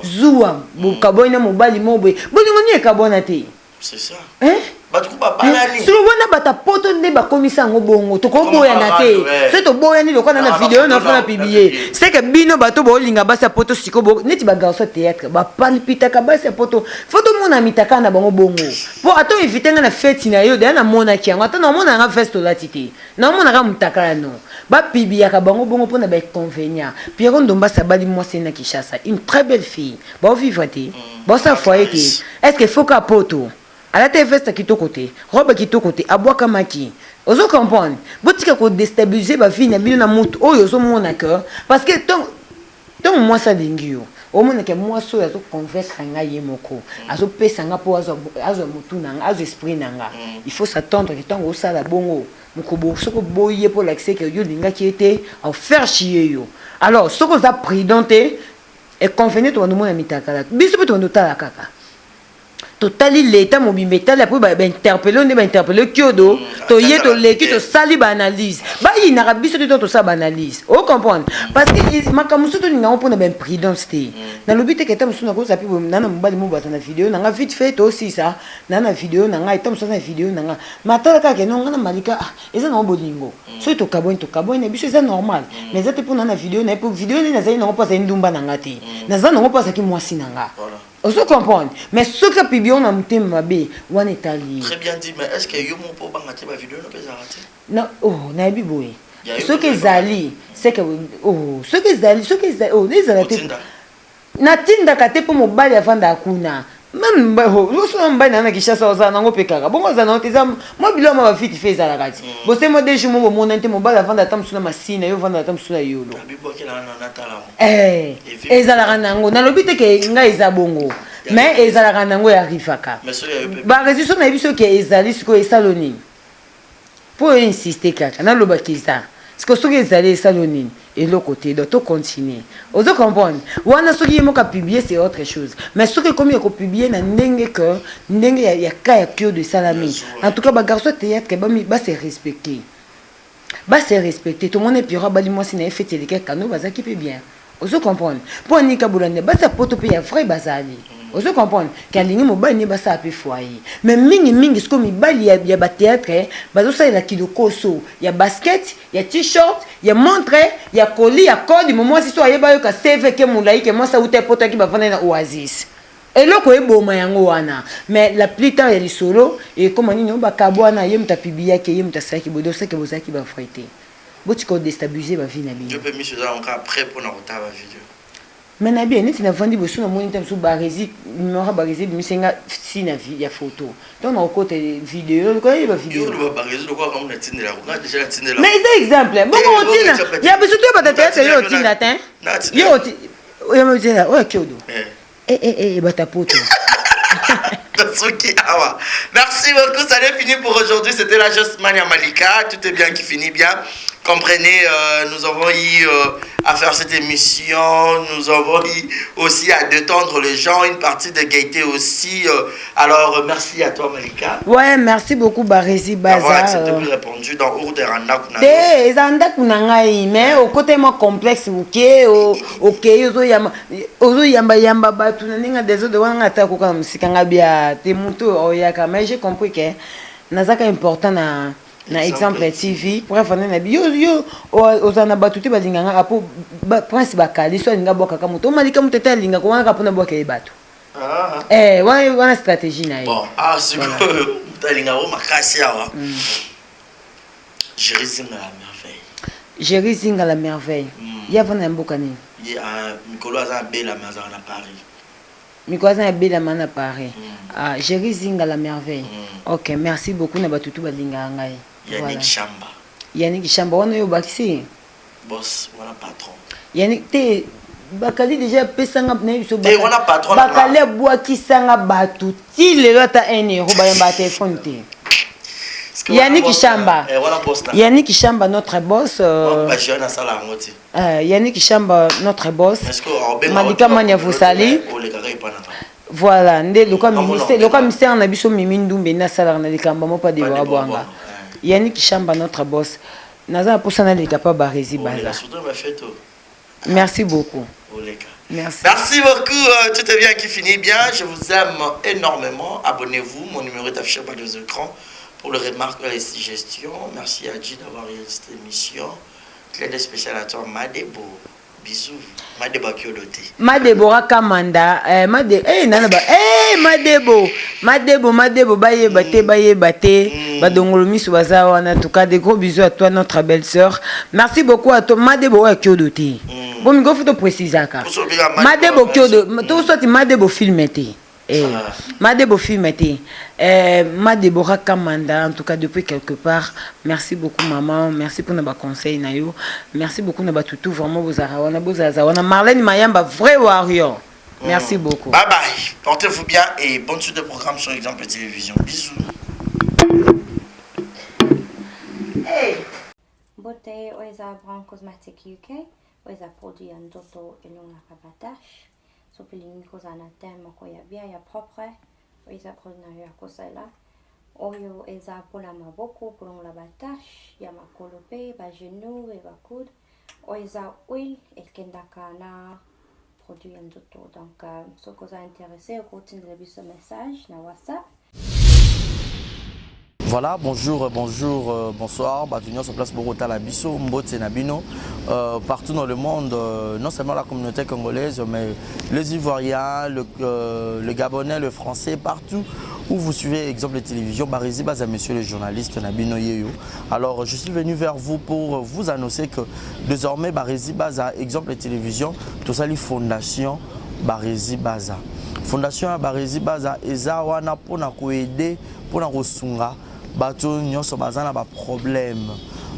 zuwa bokabwani na mobali mo boye bolingo nini ekabwana te C'est ça. Hein? Sikoyo wana bato ya poto nde bakomisa yango bongo, tokoboyana te. Soki toboyani lokola na video na fona publier, c'est que bino bato bolinga basi ya poto sikoyo neti ba garçon théâtre bapalpitaka basi ya poto, faut tomona mitaka na bango bongo. Po ata invité nga na feti na yo, deya namonaki yango, ata naomona yanga veste olati te, naomonaka mutakala no. Bapibiyaka bango bongo mpona ba inconvénient. Pierrot Ndombasi abali mwasi na Kinshasa, une très belle fille, baovivre te, baosala foyer te. Est ce que faut ka poto alata veste kitoko te, robe kitoko te, abwakamaki? Ozo comprendre? Botika kodestabilize bavie na bino na motu oyo ozomona que, parce que ntongo mwasi alingi yo, omona ke mwasi oyo azoconvaincre ngai, ye moko azopesa nga mpo azwa motu na nga, azwa esprit na nga. Il faut s'attendre que ntango osala bongo, mokobo soki oboyi ye mpo olakisa ke yo olingaki ye te, aofaire chier yo. Alors soki oza prudent te, inconvénient, tobanda omona mitakala. Biso mpe tobanda otala kaka, totali leta mobimba, etali apres bainterpele nde bainterpele kiodo, toye toleki, tosali baanalyse. Bayinaka biso te to tosala baanalyse, ocomprendre? Parce que makambo mosusu tolinga yango mpona baimprudence te. Nalobi te ke ta mosusu nakoza mpe na mobali mo baza na video na nga vite fait, tosisa na video na ngai, ta mosusu aza na video na nga, ma tala kaka keno nga na Malika eza nango bolingo. Soki tokabwani, tokabwani na biso, eza normal. Mais eza te mpona na video na ye, mpo video nde nazali nango mpo azali ndumba na nga te, naza nango mpo azalaki mwasi na nga, ozo comprendre? Mais soki apublier na motema mabe, wana etali ye. Très bien dit, mais est-ce que yo moko obanga te bavideo no mpe ezalaka te? Na oh, nayebi boye, soki ezali seke, oh, soki ezali, soki ezali, oh, ezala te, natindaka te, mpo mobali avandaka kuna. Même osona mobali na na Kinshasa, ozala nango mpe kaka bongo, ozala nango te. Eza mwa biloko mwa bafiti fe ezalaka ti bose mwa 2 jours mo bomonani te. Mobali avanda ata mosu na Masina, yo ovanda ata mosu na Yolo, ezalaka nango. Nalobi te ke ngai eza bongo, mais ezalaka nango, yarivaka. Baréseau so nayebi soki ezali sikoyo esalo nini mpo oyo insiste kaka nalobaki eza sikoyo. Soki ezali, esalo nini? Eloko te. Donc tocontinue, ozo comprendre? Wana soki ye moko apublie, c'est autre chose. Mais soki ekomi ya kopublie na ndenge que ndenge ya cas ya kiodo esalami, en tout cas bagarçon théâtre base respecte, base respecte. Tomoni Pierrot abali mwasi na ye, feti eleki kano, bazalaki mpe bien, ozo comprendre? Mpo anika bolanda basi ya poto mpe ya vrai bazali, ozo comprendre ke alingi mobali ne basala mpe foyer. Mais mingimingi sikoyo mibali ya bathéâtre bazosalela kilokoso ya basket, ya t-shirt, ya montre, ya koli, ya code. Mo mwasi so ayeba yoka cv ke molai ke mwasi awuta poto, aki bavandai na Oasis, eloko eboma yango wana. Mais la plus tard ya lisolo ekóma nini? Oyo bakabo wana, ye moto apubliaki, ye moto asalaki boye. Donc seke bozalaki bavrai te. Botika odestabilize bavie na bino. Yo mpe miso eza yango prêt mpona kotala bavideo? Mais na bien neti navandi boye, so namoni te mosusu Baresi, numéro ya Baresi ebimisi nga si na ya photo, donc nakokota video koyeba video. Mais eza exemple bongo otina ya biso to bata théâtre, yo otinda te, yo otinda oyo kiodo bata poto. Soki awa. Merci beaucoup, ça est fini pour aujourd'hui. C'était la Just Mania Malika. Tout est bien qui finit bien. Comprenez, nous avons eu à faire cette émission. Nous avons eu aussi à détendre les gens, une partie de gaieté aussi. Alors, merci à toi, Malika. Ouais, merci beaucoup, Baresi Baza. D'avoir accepté plus répondu dans Ourderanda. Te, eza ndako na ngai, mais okota mwa complexe moke, okei ozoyambayamba bato na ndenge ya désordre wana. Ngai ata koka na mosika, ngai bia te motu oyaka. Mais j'ai compris que nazaka important na Exemple TV. Bref, ane na yo, yo ozala na bato te balinganga apo prince bakali so alinga bwakaka moto omalika moto ete alingaka wana kaka mpona bwaka ye bato. Eh, wana stratégie na ye. Bon, ah, sikoyo moto alingaka makasi awa, Géri Zinga la merveille. Géri Zinga la merveille, ye avanda na mboka nini? Ye mikolo aza na Belama, azalaka na Paris. Mikolo aza na Belama na Paris. Ah, Géri Zinga la merveille, ok, merci beaucoup na bato tu balingaka ngai. Yannick Chamba. Yannick Chamba wana oyo obakisi. Boss wana, patron. Yannick te, bakali déjà apesanga na ye biso. Wana patron. Bakali abwakisanga bato ti lelo, ata 1 euro bayambaka telefone te. Yannick Chamba, Yannick Chamba notre boss. Yannick Chamba notre boss, Malika Mania vous salue. Voilà nde loka mystère na biso. Mimi Ndumbe nde asalaka na likambo mo pa Debora Bwanga. Yannick Chamba notre boss, naza na mposa naleka pa Baresi Baza. Merci beaucoup. Merci. Merci beaucoup. Euh, tout est bien qui finit bien. Je vous aime énormément. Abonnez-vous. Mon numéro est affiché au bas de vos écrans pour les remarques et les suggestions. Merci à G d'avoir réalisé cette émission. Clin spécial à toi, Madebo. Bisous. Madebo Akiolote. Madebora Kamanda, eh, Made, eh, nana ba, eh, Madebo, Madebo, Madebo, bayeba te, bayeba te, mm. badongolo misu baza wana, en tout cas, des gros bisous à toi, notre belle sœur. Merci beaucoup à toi, Madebo Akiolote. Mm. Bon, mingo faut préciser ka. Madebo Kiodo, to soit Madebo film te. Eh, ah. Madebo film te. Eh, Madebora Kamanda, en tout cas depuis quelque part, merci beaucoup maman, merci pour nos conseils na yo. Merci beaucoup na batutu vraiment bozara wana bozaza wana Marlène Mayamba vrai warrior. Merci beaucoup. Bye bye. Portez-vous bien et bonne suite de programme sur Exemple Télévision. Bisous. Hey. Mbote oyo eza Brown Cosmetic UK oyo eza produit ya nzoto elongolaka ba tache soki olingi kozala na teint moko ya bien ya propre oyo eza produit na yo ya kosalela oyo eza mpona maboko kolongola ba tache ya makolo mpe ba genou e ba coude oyo eza huile ekendaka na produit ya nzoto donc euh, soki oza intéressé okotindela biso message na whatsapp Voilà, bonjour, bonjour, euh, bonsoir. Bato nyonso place bokotala biso, mbote na bino. Euh, partout dans le monde, euh, non seulement la communauté congolaise, mais les Ivoiriens, le, euh, le Gabonais, le Français, partout où vous suivez exemple de télévision, Barezi Baza, monsieur le journaliste na bino yeyo. Alors, je suis venu vers vous pour vous annoncer que désormais Barezi Baza, exemple de télévision, tout ça, les fondations Barezi Baza. Fondation ya Barezi Baza, eza wana pona ko aider pona kosunga bato nyonso baza na baproblème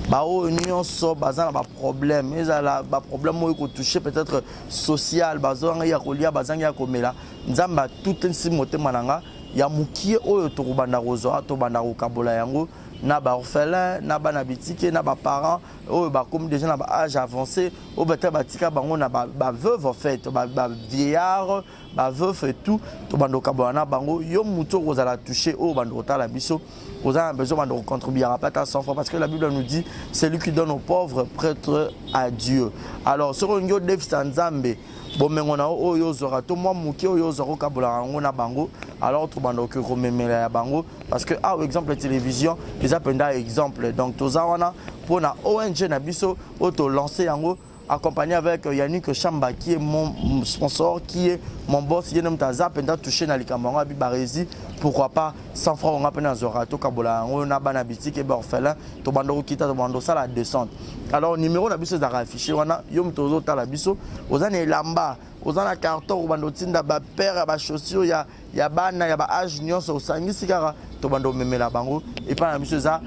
baoyo nyonso baza na baproblème ezala baproblème oyo ekotouche peut-être social bazangi ya kolia bazangi ya komela nzambe atutisi motema na nga ya mokie oyo tokobanda kozwa tobanda kokabola yango na baorphelin na bana bitike na baparent oyo bakomi déjà na baage avancé oyo peut-être batika bango na baveuve en fait bavieillard ba veuf et tout tobanda kokabola na bango yo motu okozala touché oyo obanda kotala biso oza na besoin banda kocontribuaka pe ata 100 francs parce que la bible nous dit celui qui donne aux pauvres prêtre à dieu alors soki olingi odefisa nzambe bomengo na yo oyo ozwaka to mwa moke oyo ozwaka okabolaka yango na bango alors tobanda okoki komemela ya bango parce que awa exemple ya télévision eza mpenza exemple donc toza wana mpo na ong na biso oyo tolance yango accompagné avec euh, Yannick Chamba qui est mon sponsor, qui est mon boss, ye nde aza mpenza touché na likambo yango abi Barezi, pourquoi pas 100 francs nga mpe nazwaka tokabola yango na bana bitike ba orphelin tobanda kokita tobanda osala descente. Alors numéro na biso ezalaka affiché wana, yo moto ozotala biso oza na elamba oza na carton obanda otinda ba paire ya ba chaussures ya ya bana ya ba age nyonso osangisi kaka tobanda omemela bango epai na biso eza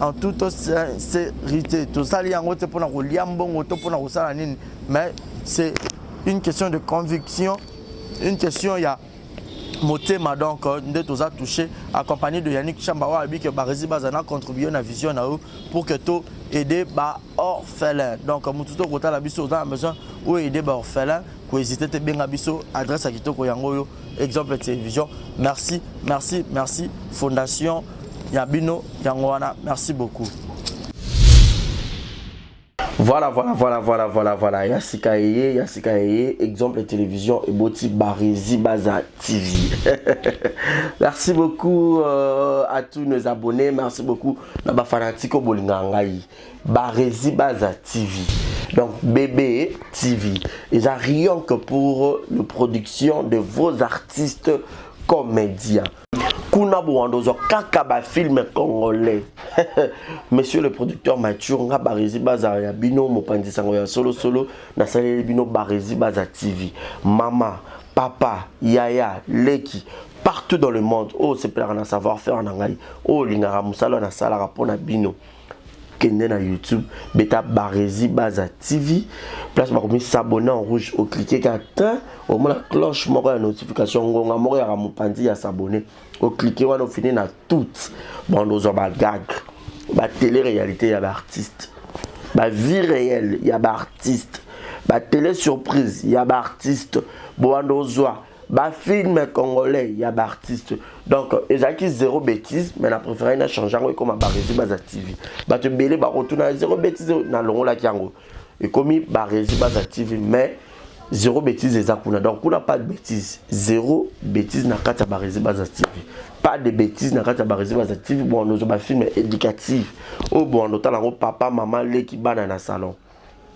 en toute sincérité tosali yango te mpona kolia mbongo to mpona kosala nini mais c'est une question de conviction une question ya motema donc euh, nde toza touché accompagné de Yannick Chamba oyo alobi ke baresi baza na contribuer na vision na yo pour que to aider ba orphelin donc motu to kotala biso oza na besoin oyo aider ba orphelin kohésite te benga biso adresse ya kitoko yango oyo exemple télévision merci merci merci fondation ya bino yango wana merci beaucoup Voilà, voilà, voilà, voilà, voilà, voilà. Ya sika eye, ya sika eye, exemple télévision eboti Barezi Baza TV. merci beaucoup euh, à tous nos abonnés, merci beaucoup na ba fanatiques bolinga ngai. Barezi Baza TV. Donc BB TV. Eza rien que pour la production de vos artistes comédiens. Kuna bowanda ozwa kaka ba film congolais. Monsieur le producteur Mathieu nga Barezi Baza ya bino mopanzi sango ya solo solo nasaleli bino Barezi Baza TV. Mama, papa, yaya, leki partout dans le monde oyo osepelaka na savoir faire na ngai oyo olingaka mosala oyo nasalaka mpo na bino kende na youtube beta barezi baza tv place bakomi s'abonner en rouge oclique kaka tin omona cloche moko ya notification ngonga moko yaka mopanzi ya s'abonner oclique wana ofini na toute bando ozwa bagag batele réalité ya baartiste bavie réelle ya baartiste batele surprise ya baartiste bowanda ozwa ba film congolais ya ba artiste donc ezalaki zéro bêtise mais na préféré na change yango ekoma barezi baza tv bato ebele bakotuna zéro bêtise nalongolaki yango ekomi barezi baza tv mais Zero bêtise eza kuna. Donc kuna pas de bêtise. Zero bêtise na kati ya Barezi Baza TV. Pas de bêtise na kati ya Barezi Baza TV. Bon, nous ba film éducatif. Oh bon, nous tala papa, maman, leki bana na salon.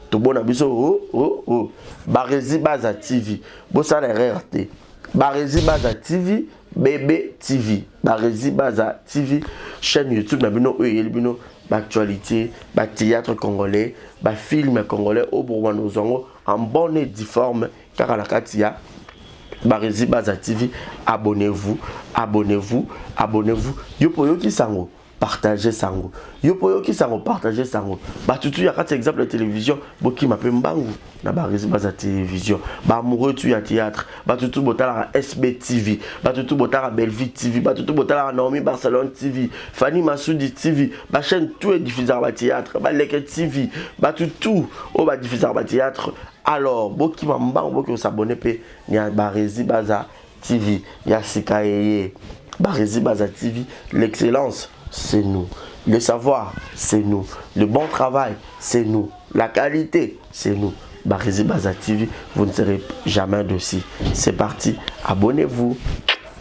Tobona biso oh oh oh. Barezi Baza TV. Bosala erreur te. Barezi Baza TV, BB TV. Barezi Baza TV, chaîne YouTube na bino oyo eyeli bino ba actualité, ba théâtre congolais, ba film congolais oyo bokobanda kozwa yango en bonne et due forme kaka na kati ya Barezi Baza TV. Abonnez-vous, abonnez-vous, abonnez-vous. Yo po yoki sango, partagez sango. Yo po yoki sango, partagez sango. Batutu ya kati exemple ya télévision, bokima pe mbangu na Barezi Baza télévision. Ba amoureux tu ya théâtre, batutu botalaka SB TV, batutu botalaka Bellevue TV, batutu botalaka Naomi Barcelone TV, Fanny Masudi TV, ba chaîne tout est diffuseur ba théâtre, ba Leke TV, batutu oyo ba diffusaka ba théâtre. Alors bokima mbangu boki osabonner pe ya Barezi Baza TV ya sika eye. Barezi Baza TV, l'excellence c'est nous. Le savoir, c'est nous. Le bon travail, c'est nous. La qualité, c'est nous. Barezi Baza TV, vous ne serez jamais dessus. C'est parti, abonnez-vous.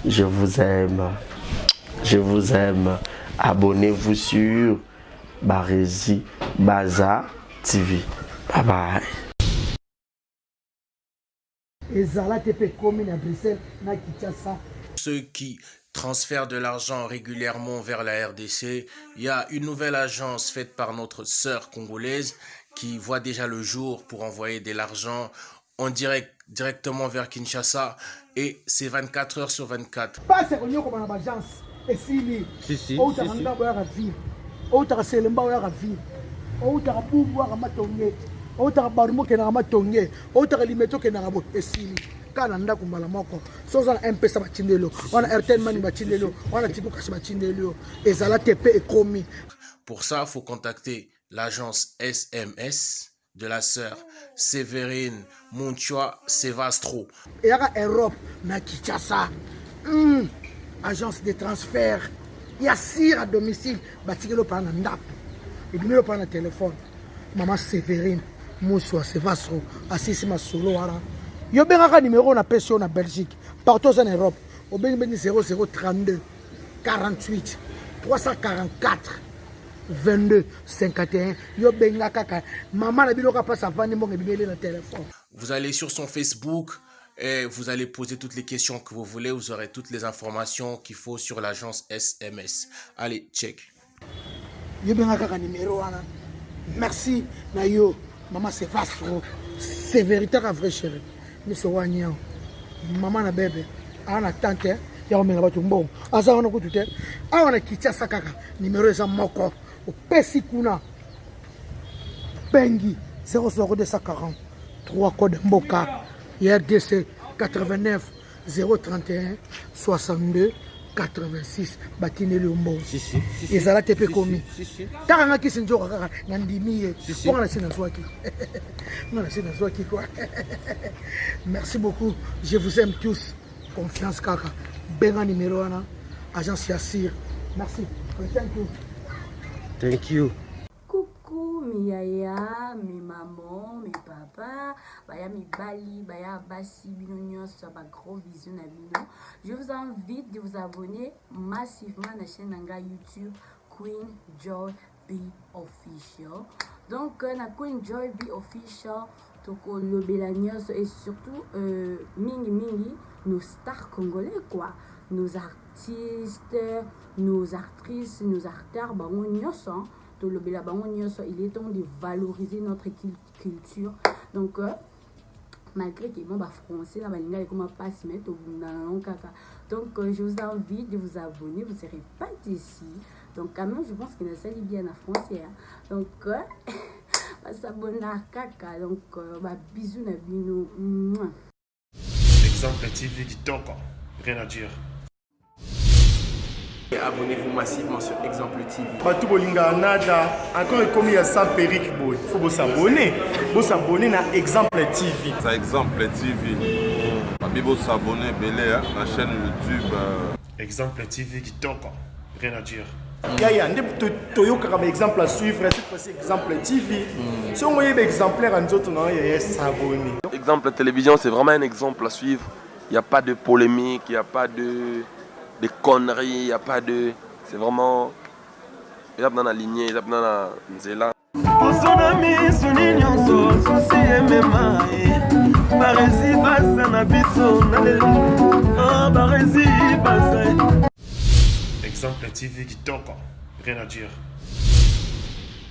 Je vous aime. Je vous aime. Abonnez-vous sur Barezi Baza TV. Bye bye. Ezala te pe ekomi na Bruxelles na Kinshasa. Ceux qui transfèrent de l'argent régulièrement vers la RDC, il y a une nouvelle agence faite par notre sœur congolaise qui voit déjà le jour pour envoyer de l'argent en direct, directement vers Kinshasa et c'est 24 heures sur 24. Pasi ya konyokoma na b'agence esili. Si, si, Outaka si, si. ngambo oyaka ville, outaka Selemba oyaka ville, outaka Bumbu oyaka Matonge, outaka Barumbu okendaka Matonge, outaka Limete okendaka boye, esili. Kaka na ndako mbala moko. Soki oza na M-Pesa batindeli yo, wana Airtel Money batindeli yo, wana Tigo Cash batindeli yo. Ezala te pe ekomi. Pour ça, faut contacter l'agence SMS de la sœur Séverine Munchua Sevastro. Eyaka Europe na Kinshasa. Agence de transfert ya sire à domicile, batikeli yo paa na ndako, ebimeli yo paa na telefone. Mama Séverine Muswa Sevastro asisi masolo wana. Yo bengaka numéro na pesi yo na Belgique, partout oza na Europe, obengi bengi 0032 48 344 22 51. Yo benga kaka mama na bino kaka place avandi, mbongo ebimeli na telefone. Vous allez sur son Facebook et vous allez poser toutes les questions que vous voulez. Vous aurez toutes les informations qu'il faut sur l'agence SMS. Allez, check. Yo benga kaka numéro wana. Merci na yo mama Sevastro. C'est véritable vrai chéri. Miso wanya. Mama na bebe. Ana tante ya komela bato mbongo. Aza wana kutu te. Awa na Kinshasa kaka numéro eza moko. Opesi kuna. Bengi 00243 code mboka RDC 89 031 62 86 batindeli yo mbongo. Si, si, si, si. Ezala te pe Si, komi. si, si. Taka nga kisi nzoka kaka na ndimi ye. Si, si. Mpo nga na se nazwaki. Nga na se nazwaki quoi. Merci beaucoup. Je vous aime tous. Confiance kaka. Benga numéro wana. Agence ya Sir. Merci. Thank you. Thank you. Coucou mes yaya, mes mamans, mes papas, baya mibali, baya basi, bino nyonso, ba gros bisous na bino. Je vous invite de vous abonner massivement à la chaîne nanga YouTube Queen Joy B Official. Donc na Queen Joy B Official tokolobela nyonso et surtout mingi mingi nos stars congolais quoi, nos artistes, nos actrices, nos acteurs, bango nyonso, hein. Tolobela bango nyonso, il est temps de valoriser notre culture. Donc malgré que bon, bah, français, là, bah, linga, comme passe, mais tout, non, non, kaka. Donc je vous invite de vous abonner, vous serez pas déçus. Donc quand même, je pense qu'il y a ça bien en français, hein. Donc bah, s'abonner kaka. Donc bah, bisous na bino. Mouah. Exemple TV kitoko, rien à dire. Et abonnez-vous massivement sur Exemple TV. Bato bolinga nada, encore ekomi ya sans perruque boy. Faut vous s'abonner. Vous s'abonner na Exemple TV. Ça Exemple TV. Babi bo s'abonner belé hein, na chaîne YouTube. Exemple TV kitoko, rien à dire. Yaya nde toyokaka ba exemple à suivre, cette fois-ci Exemple TV. Soki oyeba exemplaire ya nzoto na yo, yaya, s'abonner. Exemple Télévision, c'est vraiment un exemple à suivre. Il n'y a pas de polémique, il n'y a pas de conneries, il n'y a pas de. C'est vraiment. Eza na lignée, eza na nzela. Poso na misuni nyonso susi emema ye baresi baza na biso na lelo ah, baresi baza. Exemple TV kitoko, rien à dire.